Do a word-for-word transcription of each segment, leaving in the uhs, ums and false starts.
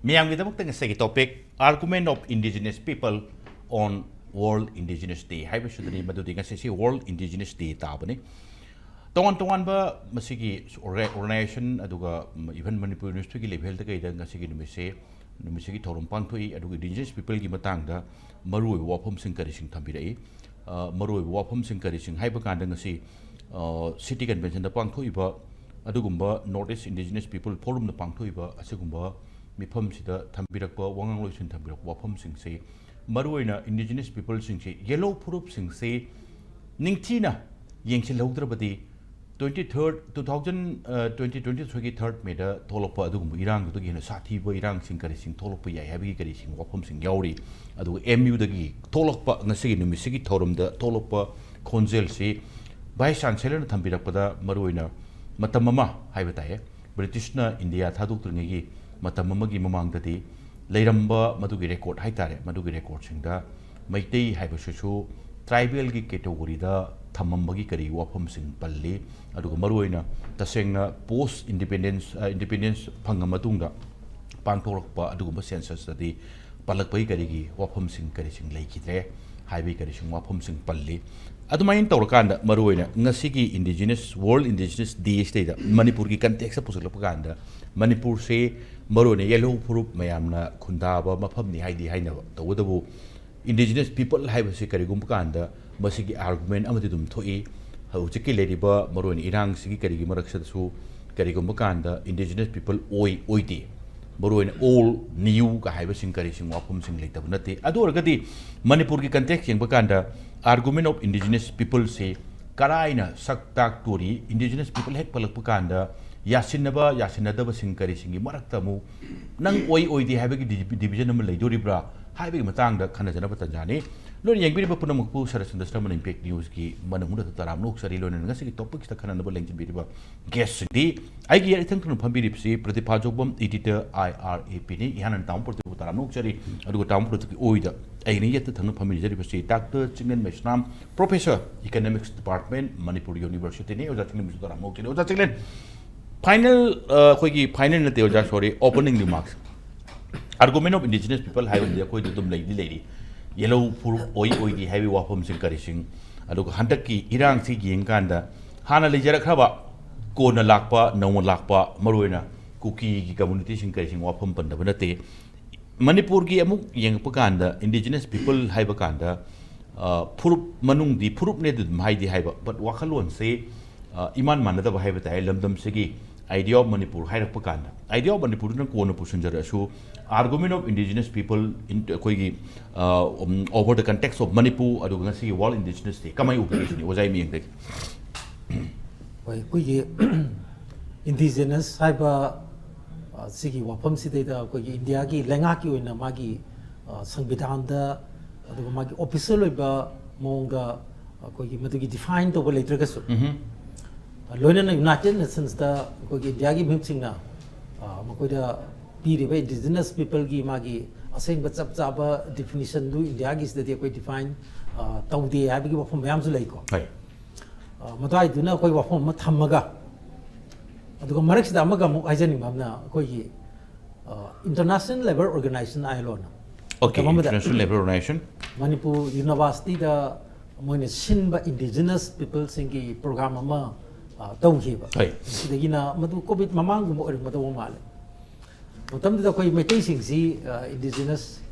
ꯃꯤꯌꯥꯝꯒꯤꯗꯃꯛꯇ ꯉꯁꯤꯒꯤ topic, Argument of Indigenous People on World Indigenous Day ꯍꯥꯏꯕꯁꯤꯗꯅꯤ꯫ ꯃꯗꯨꯗꯤ ꯉꯁꯤꯁꯤ World Indigenous Day ꯇꯥꯕꯅꯤ꯫ ꯇꯣꯉꯥꯟ ꯇꯣꯉꯥꯟꯕ ꯃꯁꯤꯒꯤ ꯑꯣꯔꯒ-, organization, ꯑꯗꯨꯒ even ꯃꯅꯤꯄꯨꯔ ꯌꯨꯅꯤꯚꯔꯁꯤꯇꯤꯒꯤ levelꯗ ꯀꯩꯗ ꯉꯁꯤꯒꯤ ꯅꯨꯃꯤꯠꯁꯦ, ꯅꯨꯃꯤꯠꯁꯤꯒꯤ ꯊꯧꯔꯝ ꯄꯥꯡꯊꯣꯛꯏ꯫ ꯑꯗꯨꯒ indigenous peopleꯒꯤ ꯃꯇꯥꯡꯗ ꯃꯔꯨꯑꯣꯏꯕ ꯋꯥꯐꯝꯁꯤꯡ ꯀꯔꯤꯁꯤꯡ ꯊꯝꯕꯤꯔꯛꯏ꯫ ꯑ, ꯃꯔꯨꯑꯣꯏꯕ ꯋꯥꯐꯝꯁꯤꯡ ꯀꯔꯤꯁꯤꯡ ꯍꯥꯏꯕ ꯀꯥꯟꯗ ꯉꯁꯤ, ꯑ, city conventionꯗ ꯄꯥꯡꯊꯣꯛꯏꯕ ꯑꯗꯨꯒꯨꯝꯕ North East Indigenous People Forumꯅ ꯄꯥꯡꯊꯣꯛꯏꯕ ꯑꯁꯤꯒꯨꯝꯕ ꯃꯤꯐꯝꯁꯤꯗ ꯊꯝꯕꯤꯔꯛꯄ, ꯋꯥꯉꯥꯡꯂꯣꯏꯁꯤꯡ ꯊꯝꯕꯤꯔꯛꯄ ꯋꯥꯐꯝꯁꯤꯡꯁꯤ, ꯃꯔꯨꯑꯣꯏꯅ indigenous peopleꯁꯤꯡꯁꯤ, ꯌꯦꯜꯍꯧ ꯐꯨꯔꯨꯞꯁꯤꯡꯁꯤ ꯅꯤꯡꯊꯤꯅ ꯌꯦꯡꯁꯤꯜꯍꯧꯗ꯭ꯔꯕꯗꯤ, twenty third, two thousand, ꯑ, twenty twenty threeꯒꯤ third Mayꯗ ꯊꯣꯛꯂꯛꯄ ꯑꯗꯨꯒꯨꯝꯕ ꯏꯔꯥꯡꯗꯨꯗꯒꯤ ꯍꯦꯟꯅ ꯁꯥꯊꯤꯕ ꯏꯔꯥꯡꯁꯤꯡ ꯀꯔꯤꯁꯤꯡ ꯊꯣꯛꯂꯛꯄ ꯌꯥꯏ ꯍꯥꯏꯕꯒꯤ ꯀꯔꯤꯁꯤꯡ ꯋꯥꯐꯝꯁꯤꯡ ꯌꯥꯎꯔꯤ꯫ ꯑꯗꯨꯒ MUꯗꯒꯤ ꯊꯣꯛꯂꯛꯄ ꯉꯁꯤꯒꯤ ꯅꯨꯃꯤꯠꯁꯤꯒꯤ ꯊꯧꯔꯝꯗ ꯊꯣꯛꯂꯛꯄ ꯈꯣꯟꯖꯦꯜꯁꯤ Vice Chancellorꯅ ꯊꯝꯕꯤꯔꯛꯄꯗ, ꯃꯔꯨꯑꯣꯏꯅ ꯃꯇꯝ ꯑꯃ ꯍꯥꯏꯕ ꯇꯥꯏꯌꯦ, ꯕ꯭ꯔꯤꯇꯤꯁꯅ ꯏꯟꯗꯤꯌꯥ ꯊꯥꯗꯣꯛꯇ꯭ꯔꯤꯉꯩꯒꯤ ꯃꯇꯝ ꯑꯃꯒꯤ ꯃꯃꯥꯡꯗꯗꯤ ꯂꯩꯔꯝꯕ ꯃꯗꯨꯒꯤ record ꯍꯥꯏꯇꯥꯔꯦ, ꯃꯗꯨꯒꯤ recordꯁꯤꯡꯗ ꯃꯩꯇꯩ ꯍꯥꯏꯕꯁꯤꯁꯨ tribalꯒꯤ categoryꯗ ꯊꯝꯃꯝꯕꯒꯤ ꯀꯔꯤ ꯋꯥꯐꯝꯁꯤꯡ ꯄꯜꯂꯤ꯫ ꯑꯗꯨꯒ ꯃꯔꯨꯑꯣꯏꯅ ꯇꯁꯦꯡꯅ post independence, ꯑ, independence ꯐꯪꯉ ꯃꯇꯨꯡꯗ ꯄꯥꯡꯊꯣꯔꯛꯄ ꯑꯗꯨꯒꯨꯝꯕ censusꯇꯗꯤ ꯄꯜꯂꯛꯄꯒꯤ ꯀꯔꯤꯒꯤ ꯋꯥꯐꯝꯁꯤꯡ ꯀꯔꯤꯁꯤꯡ ꯂꯩꯈꯤꯗ꯭ꯔꯦ ꯍꯥꯏꯕꯒꯤ ꯀꯔꯤꯁꯤꯡ ꯋꯥꯐꯝꯁꯤꯡ ꯄꯜꯂꯤ꯫ ꯑꯗꯨꯃꯥꯏꯅ ꯇꯧꯔꯀꯥꯟꯗ, ꯃꯔꯨꯑꯣꯏꯅ ꯉꯁꯤꯒꯤ Indigenous, World Indigenous Day ꯁꯤꯗꯩꯗ ꯃꯅꯤꯄꯨꯔꯒꯤ contextꯇ ꯄꯨꯁꯤꯜꯂꯛꯄ ꯀꯥꯟꯗ, ꯃꯅꯤꯄꯨꯔꯁꯦ ꯃꯔꯨꯑꯣꯏꯅ ꯌꯦꯜꯍꯧ ꯐꯨꯔꯨꯞ ꯃꯌꯥꯝꯅ ꯈꯨꯟꯗꯥꯕ ꯃꯐꯝꯅꯤ ꯍꯥꯏꯗꯤ ꯍꯥꯏꯅꯕ, ꯇꯧꯕꯇꯕꯨ indigenous people ꯍꯥꯏꯕꯁꯤ ꯀꯔꯤꯒꯨꯝꯕ ꯀꯥꯟꯗ ꯃꯁꯤꯒꯤ argument ꯑꯃꯗꯤ ꯑꯗꯨꯝ ꯊꯣꯛꯏ꯫ ꯍꯧꯖꯤꯛꯀꯤ ꯂꯩꯔꯤꯕ ꯃꯔꯨꯑꯣꯏꯅ ꯏꯔꯥꯡꯁꯤꯒꯤ ꯀꯔꯤꯒꯤ ꯃꯔꯛꯁꯤꯗꯁꯨ ꯀꯔꯤꯒꯨꯝꯕ ꯀꯥꯟꯗ indigenous people ꯑꯣꯏ ꯑꯣꯏꯗꯦ, ꯃꯔꯨꯑꯣꯏꯅ old, new ꯀ ꯍꯥꯏꯕꯁꯤꯡ ꯀꯔꯤꯁꯤꯡ ꯋꯥꯐꯝꯁꯤꯡ ꯂꯩꯇꯕ ꯅꯠꯇꯦ꯫ ꯑꯗꯨ ꯑꯣꯏꯔꯒꯗꯤ ꯃꯅꯤꯄꯨꯔꯒꯤ context ꯌꯦꯡꯕ ꯀꯥꯟꯗ argument of indigenous peopleꯁꯤ ꯀꯔꯥꯏꯅ ꯁꯛ ꯇꯥꯛꯇꯣꯔꯤ? Indigenous people ꯍꯦꯛ ꯄꯜꯂꯛꯄ ꯀꯥꯟꯗ ꯌꯥꯁꯤꯟꯅꯕ ꯌꯥꯁꯤꯟꯅꯗꯕꯁꯤꯡ ꯀꯔꯤꯁꯤꯡꯒꯤ ꯃꯔꯛꯇ ꯑꯃꯨꯛ ꯅꯪ ꯑꯣꯏ ꯑꯣꯏꯗꯦ ꯍꯥꯏꯕꯒꯤ division ꯑꯃ ꯂꯩꯗꯣꯔꯤꯕ꯭ꯔꯥ ꯍꯥꯏꯕꯒꯤ ꯃꯇꯥꯡꯗ ꯈꯟꯅꯖꯅꯕ ꯇꯥꯟꯖꯥꯅꯤ꯫ ꯂꯣꯏꯅ ꯌꯦꯡꯕꯤꯔꯤꯕ ꯄꯨꯝꯅꯃꯛꯄꯨ ꯁꯔꯠꯆꯟꯗ꯭ꯔ ꯁꯔꯃꯟ Impact Newsꯀꯤ ꯃꯅꯨꯡꯗ ꯇꯔꯥꯝꯅ ꯑꯣꯛꯆꯔꯤ꯫ ꯂꯣꯏꯅꯅ ꯉꯁꯤꯒꯤ topicꯁꯤꯗ ꯈꯟꯅꯅꯕ ꯂꯦꯡꯁꯤꯟꯕꯤꯔꯤꯕ guestꯁꯤꯡꯗꯤ, ꯑꯩꯒꯤ ꯌꯦꯠ ꯏꯊꯪ ꯊꯪꯅ ꯐꯝꯕꯤꯔꯤꯕꯁꯤ ꯄ꯭ꯔꯗꯤꯞ ꯐꯥꯖꯣꯛꯕꯝ, editor, IRAPꯅꯤ꯫ ꯏꯍꯥꯟ ꯍꯥꯟꯅ ꯇꯥꯃꯣ ꯄ꯭ꯔꯗꯤꯞꯄꯨ ꯇꯔꯥꯝꯅ ꯑꯣꯛꯆꯔꯤ꯫ ꯑꯗꯨꯒ ꯇꯥꯃꯣ ꯄ꯭ꯔꯗꯤꯞꯀꯤ ꯑꯣꯏꯗ ꯑꯩꯅ ꯌꯦꯠꯇ ꯊꯪꯅ ꯐꯝꯕꯤꯔꯤꯖꯔꯤꯕꯁꯤ Doctor ꯆꯤꯡꯂꯦꯟ ꯃꯩꯁꯅꯥꯝ, Professor, Economics Department, ꯃꯅꯤꯄꯨꯔ Universityꯅꯤ꯫ ꯑꯣꯖꯥ ꯆꯤꯡꯂꯦꯟꯕꯨꯁꯨ ꯇꯔꯥꯝꯅ ꯑꯣꯛꯆꯔꯤ꯫ ꯑꯣꯖꯥ ꯆꯤꯡꯂꯦꯟ, final, ꯑ, ꯑꯩꯈꯣꯏꯒꯤ final ꯅꯠꯇꯦ ꯑꯣꯖꯥ, sorry, opening remarks꯫ Argument of indigenous people ꯍꯥꯏꯕꯁꯤꯗꯤ ꯑꯩꯈꯣꯏꯗ ꯑꯗꯨꯝ ꯂꯩꯗꯤ ꯂꯩꯔꯤ꯫ ꯌꯦꯜꯍꯧ ꯐꯨꯔꯨꯞ ꯑꯣꯏ ꯑꯣꯏꯗꯦ ꯍꯥꯏꯕꯒꯤ ꯋꯥꯐꯝꯁꯤꯡ ꯀꯔꯤꯁꯤꯡ, ꯑꯗꯨꯒ ꯍꯟꯗꯛꯀꯤ ꯏꯔꯥꯡꯁꯤ ꯌꯦꯡꯀꯥꯟꯗ ꯍꯥꯟꯅ ꯂꯩꯖꯔꯛꯈ꯭ꯔꯕ ꯀꯣꯟꯅ ꯂꯥꯛꯄ, ꯅꯧꯅ ꯂꯥꯛꯄ, ꯃꯔꯨꯑꯣꯏꯅ ꯀꯨꯀꯤꯒꯤ ꯀꯝꯃ꯭ꯌꯨꯅꯤꯇꯤꯁꯤꯡ ꯀꯔꯤꯁꯤꯡ ꯋꯥꯐꯝ ꯄꯟꯗꯕ ꯅꯠꯇꯦ꯫ ꯃꯅꯤꯄꯨꯔꯒꯤ ꯑꯃꯨꯛ ꯌꯦꯡꯉꯛꯄ ꯀꯥꯟꯗ indigenous people ꯍꯥꯏꯕ ꯀꯥꯟꯗ, ꯑ, ꯐꯨꯔꯨꯞ ꯃꯅꯨꯡꯗꯤ ꯐꯨꯔꯨꯞꯅꯦ ꯑꯗꯨꯝ ꯍꯥꯏꯗꯤ ꯍꯥꯏꯕ, but ꯋꯥꯈꯜꯂꯣꯟꯁꯦ, ꯑ, ꯏꯃꯥꯟ ꯃꯥꯟꯅꯗꯕ ꯍꯥꯏꯕ ꯇꯥꯔꯦ ꯂꯝꯗꯝꯁꯤꯒꯤ idea of ꯃꯅꯤꯄꯨꯔ ꯍꯥꯏꯔꯛꯄ ꯀꯥꯟꯗ꯫ Idea of ꯃꯅꯤꯄꯨꯔꯗꯨꯅ ꯀꯣꯟꯅ ꯄꯨꯁꯤꯟꯖꯔꯛꯑꯁꯨ, argument of indigenous people in ꯑꯩꯈꯣꯏꯒꯤ, ꯑ, ꯎꯝ, over the context of Manipur ꯑꯗꯨꯒ ꯉꯁꯤꯒꯤ World Indigenous Day ꯀꯃꯥꯏꯅ ꯎꯕꯤꯒꯦ ꯁꯤꯅꯤ ꯑꯣꯖꯥꯒꯤ ꯃꯤꯠꯌꯦꯡꯗꯒꯤ? ꯍꯣꯏ, ꯑꯩꯈꯣꯏꯒꯤ indigenous ꯍꯥꯏꯕ, ꯑ, ꯁꯤꯒꯤ ꯋꯥꯐꯝꯁꯤꯗꯩꯗ ꯑꯩꯈꯣꯏꯒꯤ ꯏꯟꯗꯤꯌꯥꯒꯤ ꯂꯩꯉꯥꯛꯀꯤ ꯑꯣꯏꯅ ꯃꯥꯒꯤ, ꯑ, ꯁꯪꯕꯤꯙꯥꯟꯗ, ꯑꯗꯨꯒ ꯃꯥꯒꯤ official ꯑꯣꯏꯕ ꯃꯑꯣꯡꯗ ꯑꯩꯈꯣꯏꯒꯤ ꯃꯗꯨꯒꯤ define ꯇꯧꯕ ꯂꯩꯇ꯭ꯔꯒꯁꯨ, ꯂꯣꯏꯅꯅ United Nations ꯇ ꯑꯩꯈꯣꯏꯒꯤ ꯏꯟꯗꯤꯌꯥꯒꯤ ꯃꯤꯍꯨꯠꯁꯤꯡꯅ, ꯑ, ꯃꯈꯣꯏꯗ ꯄꯤꯔꯤꯕ indigenous people ꯒꯤ ꯃꯥꯒꯤ ꯑꯁꯦꯡꯕ ꯆꯞ ꯆꯥꯕ definition ꯗꯨ ꯏꯟꯗꯤꯌꯥꯒꯤꯁꯤꯗꯗꯤ ꯑꯩꯈꯣꯏ define, ꯑ, ꯇꯧꯗꯦ ꯍꯥꯏꯕꯒꯤ ꯋꯥꯐꯝ ꯃꯌꯥꯝꯁꯨ ꯂꯩꯀꯣ꯫ ꯍꯣꯏ꯫ ꯑ, ꯃꯗꯨꯋꯥꯏꯗꯨꯅ ꯑꯩꯈꯣꯏ ꯋꯥꯐꯝ ꯑꯃ ꯊꯝꯃꯒ, ꯑꯗꯨꯒ ꯃꯔꯛꯁꯤꯗ ꯑꯃꯒ ꯑꯃꯨꯛ ꯍꯥꯏꯖꯅꯤꯡꯕ ꯑꯃꯅ, ꯑꯩꯈꯣꯏꯒꯤ, ꯑ, International Labour Organization, ILO ꯅ Okay, ꯃꯇꯝ ꯑꯃꯗ International Labour Organization. Manipur university ꯗ ꯃꯣꯏꯅ ꯁꯤꯟꯕ indigenous people ꯁꯤꯡꯒꯤ program ꯑꯃ, ꯑ, ꯇꯧꯈꯤꯕ꯫ ꯍꯣꯏ꯫ ꯁꯤꯗꯒꯤꯅ ꯃꯗꯨ COVID ꯃꯃꯥꯡꯒꯨꯝꯕ ꯑꯣꯏꯔꯝꯒꯗꯧꯕ ꯃꯥꯜꯂꯦ꯫ ꯃꯇꯝꯗꯨꯗ ꯑꯩꯈꯣꯏ ꯃꯩꯇꯩꯁꯤꯡꯁꯤ, ꯑ, indigenous,